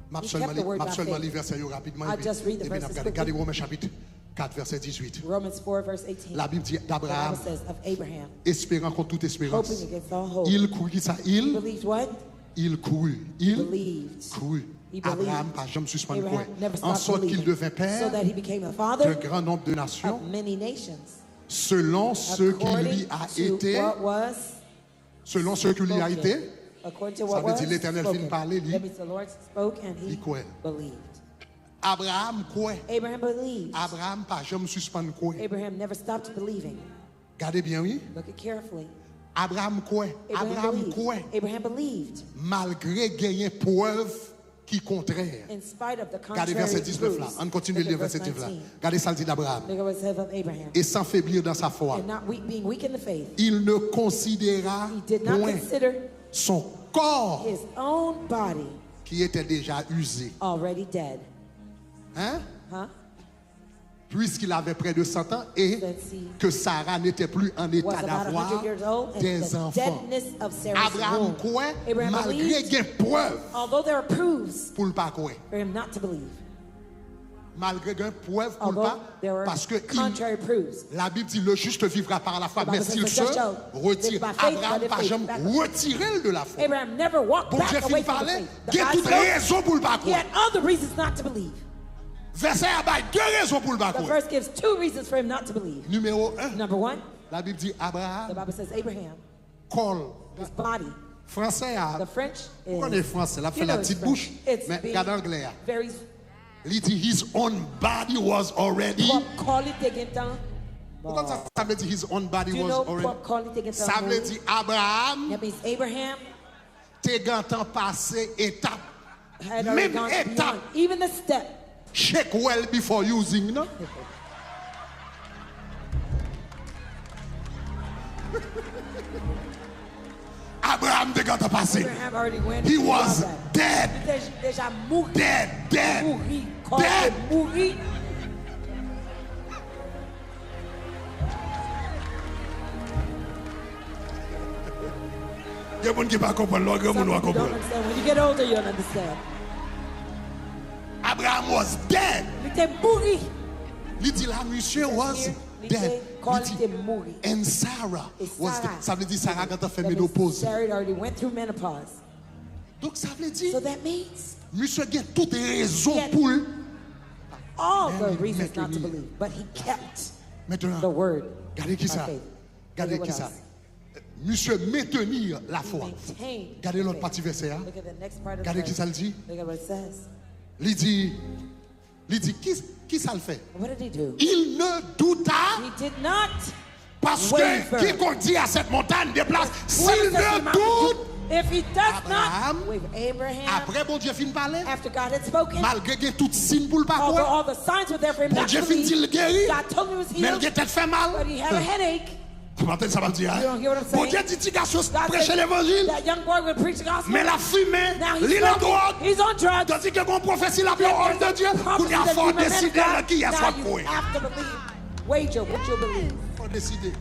M ap sèlman li, m ap sèlman li vèsè yo rapidman, epi, epi n ap gade. Gade Women chapit kat, vèsè dizuit. Romans four, verse eighteen. Labib di d'Abraham, espérant contre toute espérance, il crut. Ki sa? Il, il crut. Il crut. Abraham pa janm sispann kwè. En sorte qu'il devint père d'un grand nombre de nations, selon ce qui lui a été Selon ce qui lui a été, sa vle di Letènèl fin pale, li, li kwè. Abraham kwè. Abraham pa janm sispann kwè. Gade byen, wi. Abraham kwè. Abraham kwè. Malgre genyen prèv ki kontrè. Gade vèsè diznèf la. Ann kontinye li vèsè diznèf la. Gade sa l di d'Abraham. E sans faiblir dans sa foi, il ne considéra point son corps qui était déjà usé. Hein? Puisqu'il avait près de cent ans et que Sarah n'était plus en état d'avoir des enfants. Abraham kwè, malgre gen prèv pou l pa kwè. Malgre gen prèv pou l pa, paske Labib di, le juste vivra par la foi. Mais s'il se retire, Abraham pa janm retire l de la foi. Bondye fin pale, gen tout rezon pou l pa kwè. Vèsè a bay de rezon pou l pa kwè. Nimewo en, Labib di Abraham, kò l. Fransè a, ou konnen fransè, l ap fè la ti bouch, men gade anglè a. Li di, his own body was already. Ou konn sa sa vle di, his own body was already? Sa vle di Abraham te gentan pase etap, menm etap, shake well before using nan. Abraham te gentan pase. He was dead. Dead, dead, dead. Gen moun ki pa konprann, lè w granmoun w a konprann. Abraham was dead. Li te mouri. Li di la, misye was dead. Li di, and Sarah was dead. Sa vle di Sara gentan fè menopoz. Donk sa vle di, misye gen tout rezon pou l. All the reasons not to believe, but he kept the word by faith. Gade kisa. Gade kisa. Misye mentenir lafwa. Gade lòt pati vèsè a. Gade kisa l di. Li di, li di, ki, kisa l fè? Il ne douta. Paske kikòk di à cette montagne, déplace, s'il ne doute, Abraham, apre Bondye fin pale, malgre gen tout siy pou l pa kwè, Bondye fin di l geri, men l gen tèt fè mal. Ou pa tande sa m ap di a? Bondye di ti gason preche levanjil, men l ap fimen, li nan dwòg, tandis ke gon pwofesi l ap yon òm de Dye. Kounye a fò w deside nan kiyès w ap kwè. Fò w deside.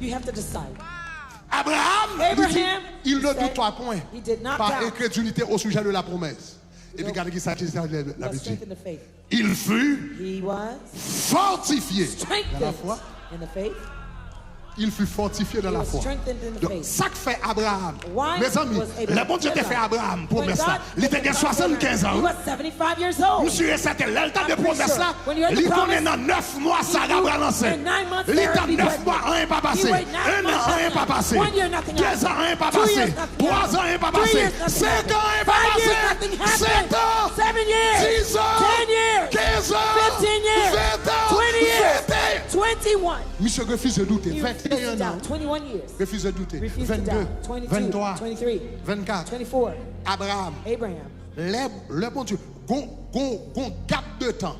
Abraham, li di, il ne douta point par incrédulité au sujet de la promesse. Epi gade kisa, kisa Labib di. Il fut fortifié dans la foi. Il fut fortifié dans la foi. Donk, sa k fè Abraham, mezanmi, lè Bondye te fè Abraham pwomès la, li te gen swasannkenz an, wi. M si e sèten, lè l tande pwomès la, li konnen nan nèf mwa Sara pral ansent. Li tann nèf mwa, anyen pa pase. En an, anyen pa pase. Dezan, anyen pa pase. Twazan, anyen pa pase. Senkan, anyen pa pase. Sèt an. Dizan. Kenzan. Ventan. Ventan. Misye refize doute. Venteyen an. Refize doute. Vennde. Venntwa. Vennkat. Abraham. Lè, lè Bondye, gon, gon, gon gap de tan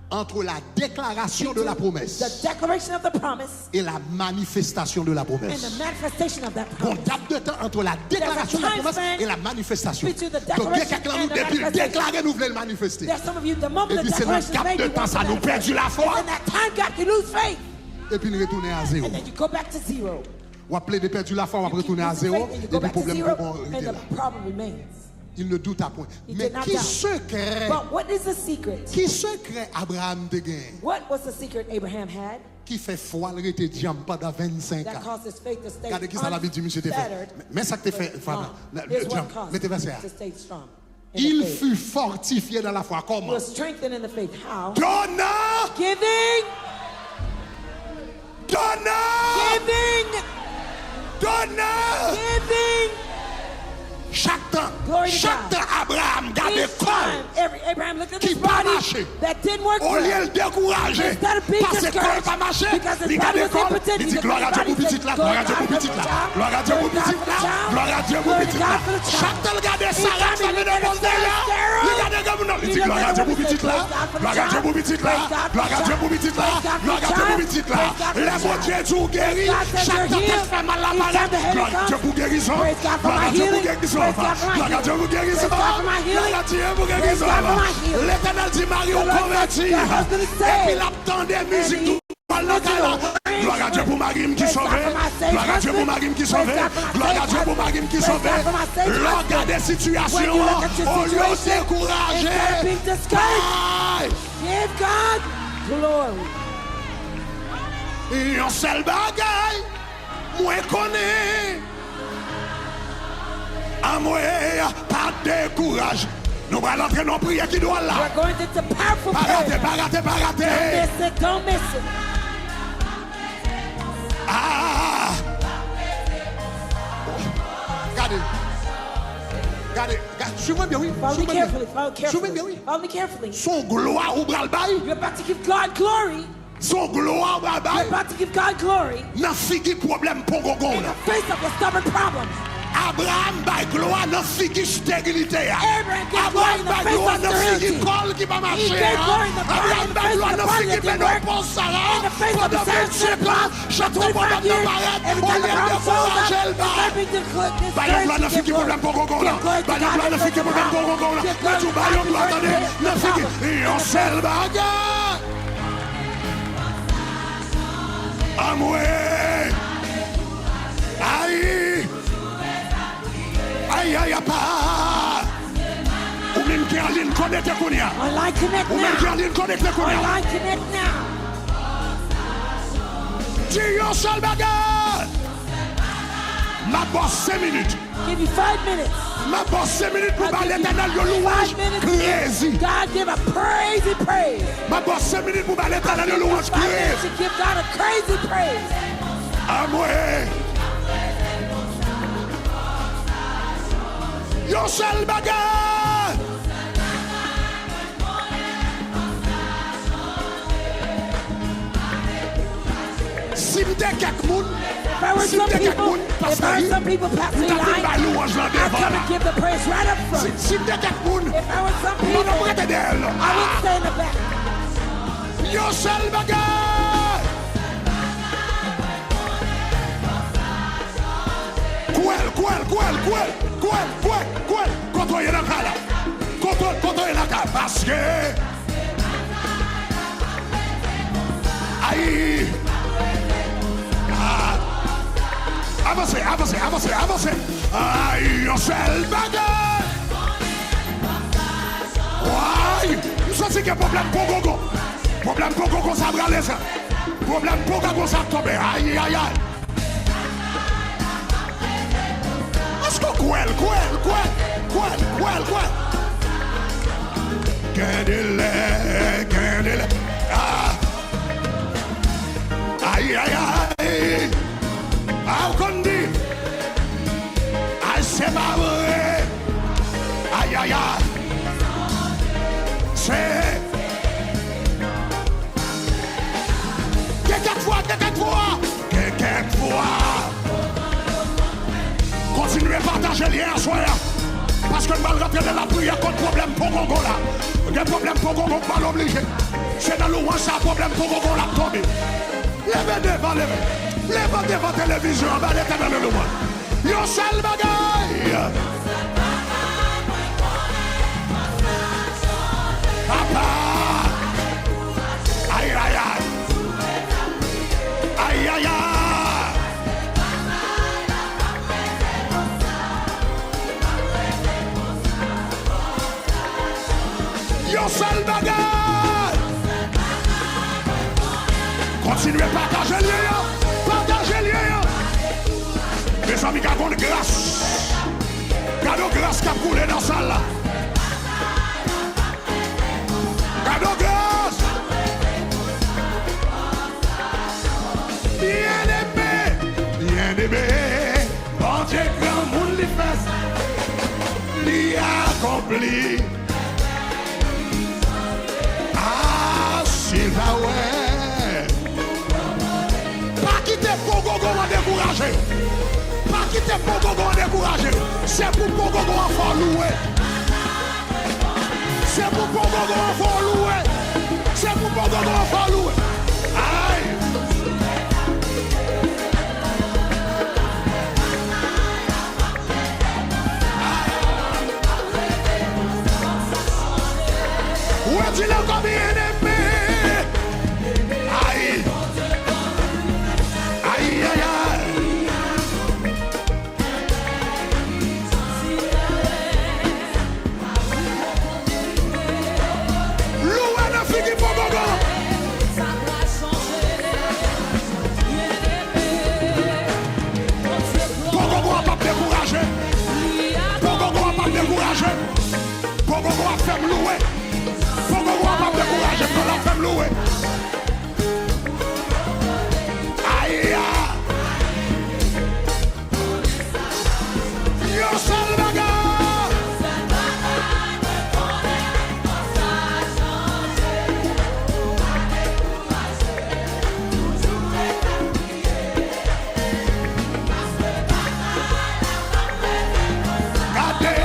entre la déclaration de la promesse et la manifestation de la promesse. Gon gap de tan entre la déclaration de la promesse et la manifestation. Donk, gen kèk nan nou, depi l deklare, nou vle l manifeste. Epi se nan gap de tan sa nou pèdi lafwa. Epi n retounen a zewo. W ap plede pèdi lafwa, w ap retounen a zewo, epi pwoblem poko rete la. Il ne douta point. Men ki sekrè, ki sekrè Abraham te genyen ki fè fwa l rete dyanm pandan vennsenk an? Gade ki sa Labib di misye te fè. Men, men sa k te fè fwa l dyanm. Mete vèsè a. Il fut fortifié dans la foi. Kòman? Donnant. Donnant. Donnant. Chak tan, chak tan Abraham gade kò l ki pa mache, olye l dekouraje, paske kò l pa mache, li gade kò l, li di, "Glwa a Dye pou pitit la, glwa a Dye pou pitit la, glwa a Dye pou pitit la, glwa a Dye pou pitit la, glwa a Dye pou pitit la." Chak tan l gade Sara k fè menopòz dèyè, li gade granmoun nan, li di, "Glwa a Dye pou pitit la, glwa a Dye pou pitit la, glwa a Dye pou pitit la, glwa a Dye pou pitit la." Lè Bondye di w geri, chak tan tèt fè mal la parèt, glwa a Dye pou gerizon, glwa a Dye pou gerizon, glwa a Dye pou gerizon, glwa a Dye pou gerizon. Letènèl di mari w konvèti, epi l ap tande mizik tou. Al nan kay la. Glwa a Dye pou mari m ki sove. Glwa a Dye pou mari m ki sove. Glwa a Dye pou mari m ki sove. Lè w gade sitiyasyon an, olye w dekouraje, bay yon sèl bagay mwen konnen. Anmwey, pa dekouraje. Nou pral antre nan priyè ki dwòl la. Pa rate, pa rate, pa rate. Ah! Gade, gade, gade, swiv mwen byen, wi. Swiv mwen byen. Swiv mwen byen, wi. Se yon glwa ou pral bay. Se yon glwa w ap bay. Nan figi pwoblèm pongongon w lan. Abraham bay glwa nan figi sterilite a. Abraham bay glwa nan figi kò l ki pa mache a. Abraham bay glwa nan figi menopòz Sara a. Pandan vennsenk an, chak tan pwoblèm nan parèt, olye l dekouraje l, bay. Bay yon glwa nan figi pwoblèm pongongon w lan. Bay yon glwa nan figi pwoblèm pongongon w lan. Mwen di w, bay yon glwa, tande, nan figi. Yon sèl bagay. Anmwey! Ay! Ay, ay, apa! Ou menm ki anliy, konekte kounye a. Ou menm ki anliy, konekte kounye a. Di yon sèl bagay. M ap ba w senk minit. M ap ba w senk minit pou w ba Letènèl yon louwanj krezi. M ap ba w senk minit pou w ba Letènèl yon louwanj krezi. Anmwey! Yon sèl bagay! Si m te kèk moun, si m te kèk moun, pastè, m t ap vin bay louwanj lan devan la. Si, si m te kèk moun, m p ap rete dèyè l non. Yon sèl bagay. Kwè l, kwè l, kwè l, kwè l, kwè l, kwè l, kwè l. Kote w ye nan kay la? Kote, kote w ye nan kay? Paske, ay! Ah! Avanse, avanse, avanse, avanse! Ay, yon sèl bagay! Way! M santi gen pwoblèm pongongon. Pwoblèm pongongon sa prale sa. Pwoblèm pou ka konsa k tonbe. Ayayay. Èske w kwè l, kwè l, kwè l, kwè l, kwè l, kwè l? Gen de lè, gen de lè. Ah. Ayayay. Ah, ou konn di. Ay, se pa vre. Ayayay. Se. Gen kèk fwa, gen kèk fwa, gen kèk fwa. Kontinye pataje lyen aswè a. Paske n pral rantre nan lapriyè kont pwoblèm pongongon la. Gen pwoblèm pongongon k pral oblije. Se nan louwanj sa pwoblèm pongongon la ap tonbe. Leve devan, leve. Leve devan televizyon an, ba Letènèl louwanj. Yon sèl bagay. Papa. Ayayay. Ayayay. Yon sèl bagay. Kontinye pataje lyen an. Pataje lyen an. Mezanmi, gade yon gras. Gade yon gras k ap koule nan sal la. Gade yon gras. Byeneme, byeneme. Bondye granmoun, li fè sa, li akonpli. Ah, si l ta wè. Pa kite pongongon an dekouraje w. Pa kite pongongon an dekouraje w. Se pou pongongon an fè w louwe. Se pou pongongon an fè w louwe. Se pou pongongon an fè w louwe. Ay! Ou di l ankò, byeneme. Ay! Ay, ay, ay! Louwe nan figi pongongon. Pongongon an p ap dekouraje. Pongongon an p ap dekouraje. Pongongon ap fè m louwe. Pongongon an p ap dekouraje. L ap fè m louwe. Aya! Yon sèl bagay. Gade.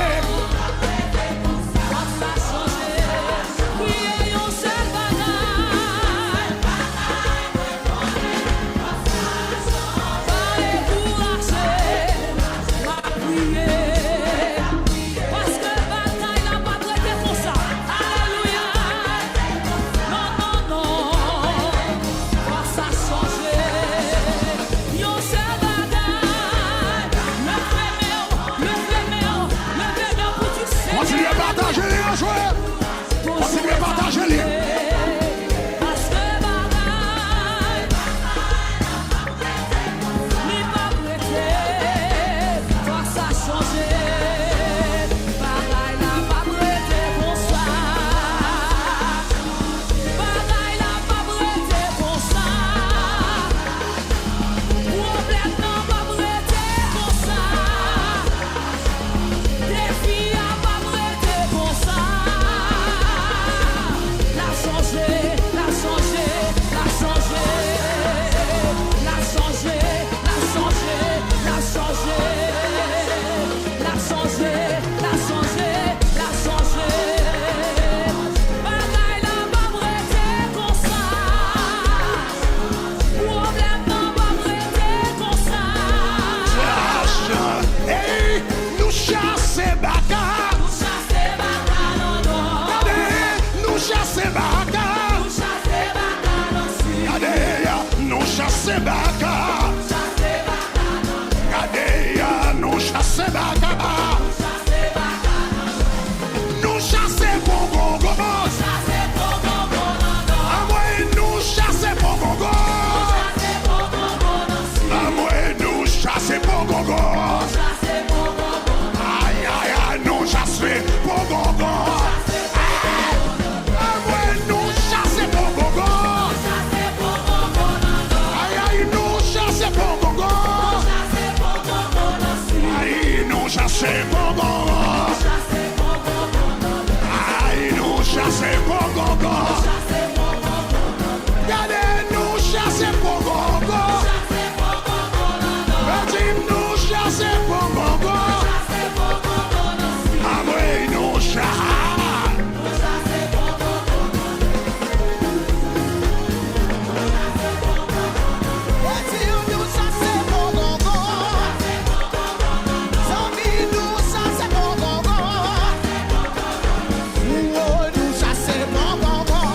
Pongongon. Ay, nou chase pongongon. Gade, nou chase pongongon. Yo di m nou chase pongongon. Amwey, nou chase. Yo di m nou chase pongongon. Zanmi, nou chase pongongon. Woy, nou chase pongongon.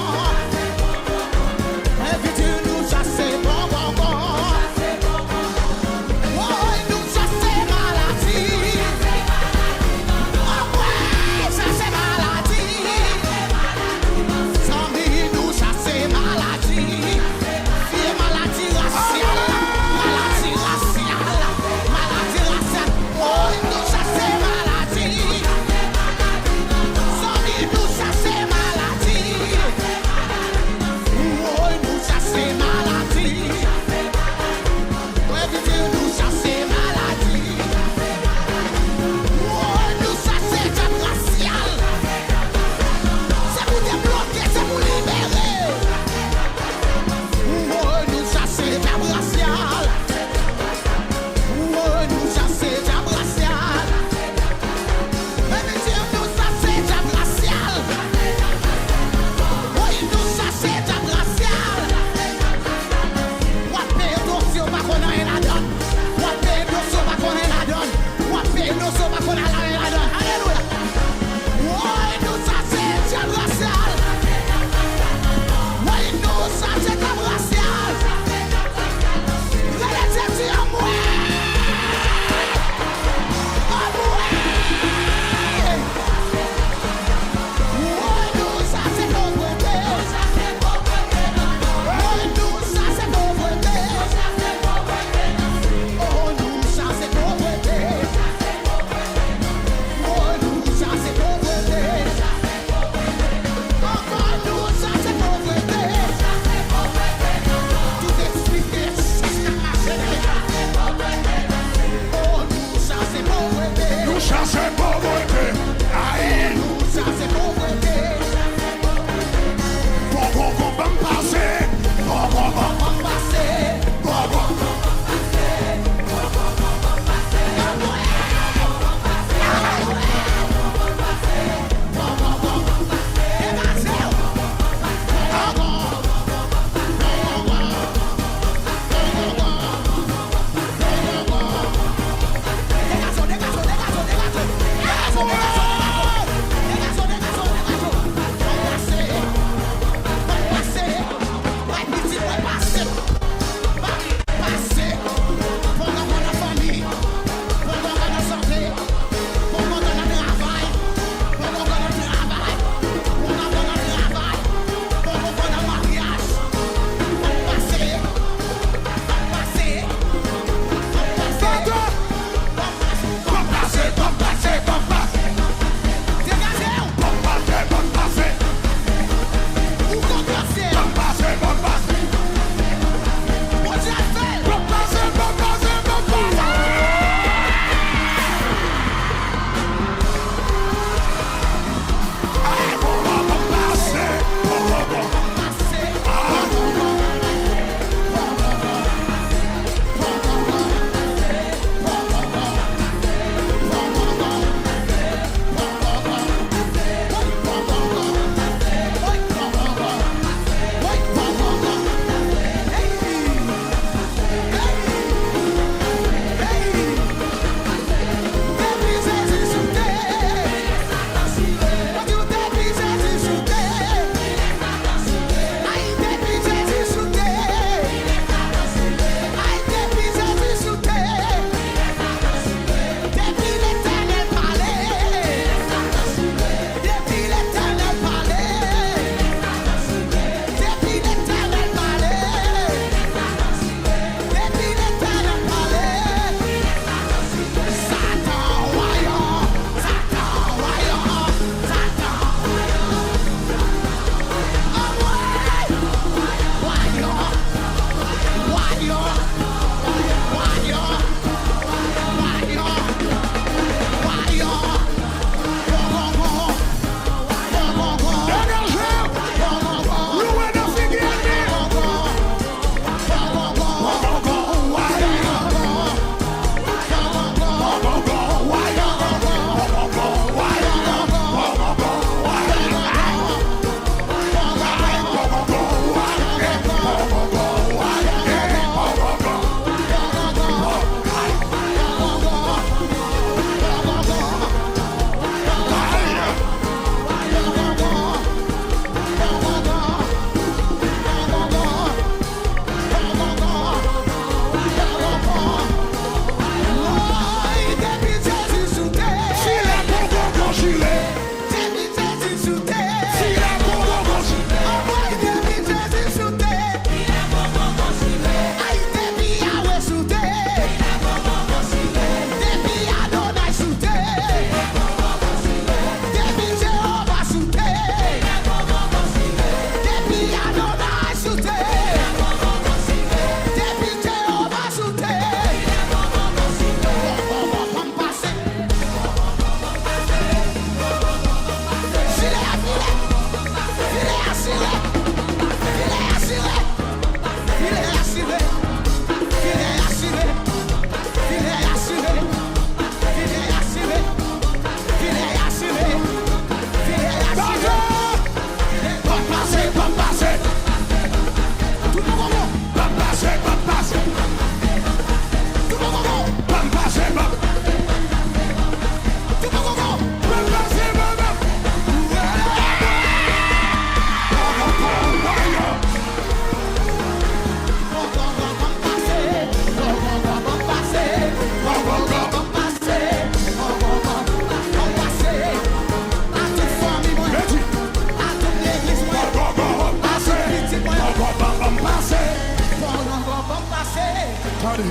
Tande,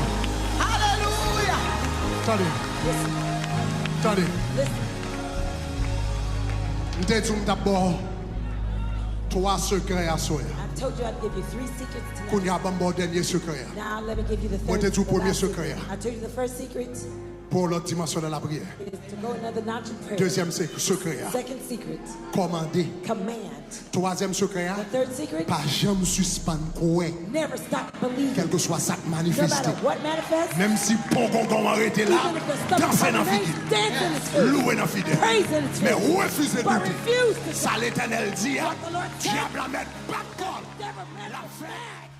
Hallelujah. tande, Listen, tande. Listen. M te di w m t ap ba w twa sekrè aswè a. I told you I'd give you three secrets tonight. Kounye a, ban m ba w dènye sekrè a. Now let me give you the third. Mwen te di w The premye last sekrè secret. A. I told you the first secret Pou yon lòt dimansyon nan lapriyè. Is to go another notch in prayer. Dezyèm se- sekrè a. Second secret. Kòmande. Command. Twazyèm sekrè a. The third secret. Pa janm sispann kwè. Never stop believing. Kèlkeswa sa k No manifeste. Matter what manifests. Menm si pongongon an rete la, Even if the stomach danse nan remains, figi l. Dance in its food. Louwe nan figi l. Praise in its Men food. refize But doute. Refuse to Sa Letènèl di a, What the Lord said. Dyab la mèt bat kò l. Never L ap fè.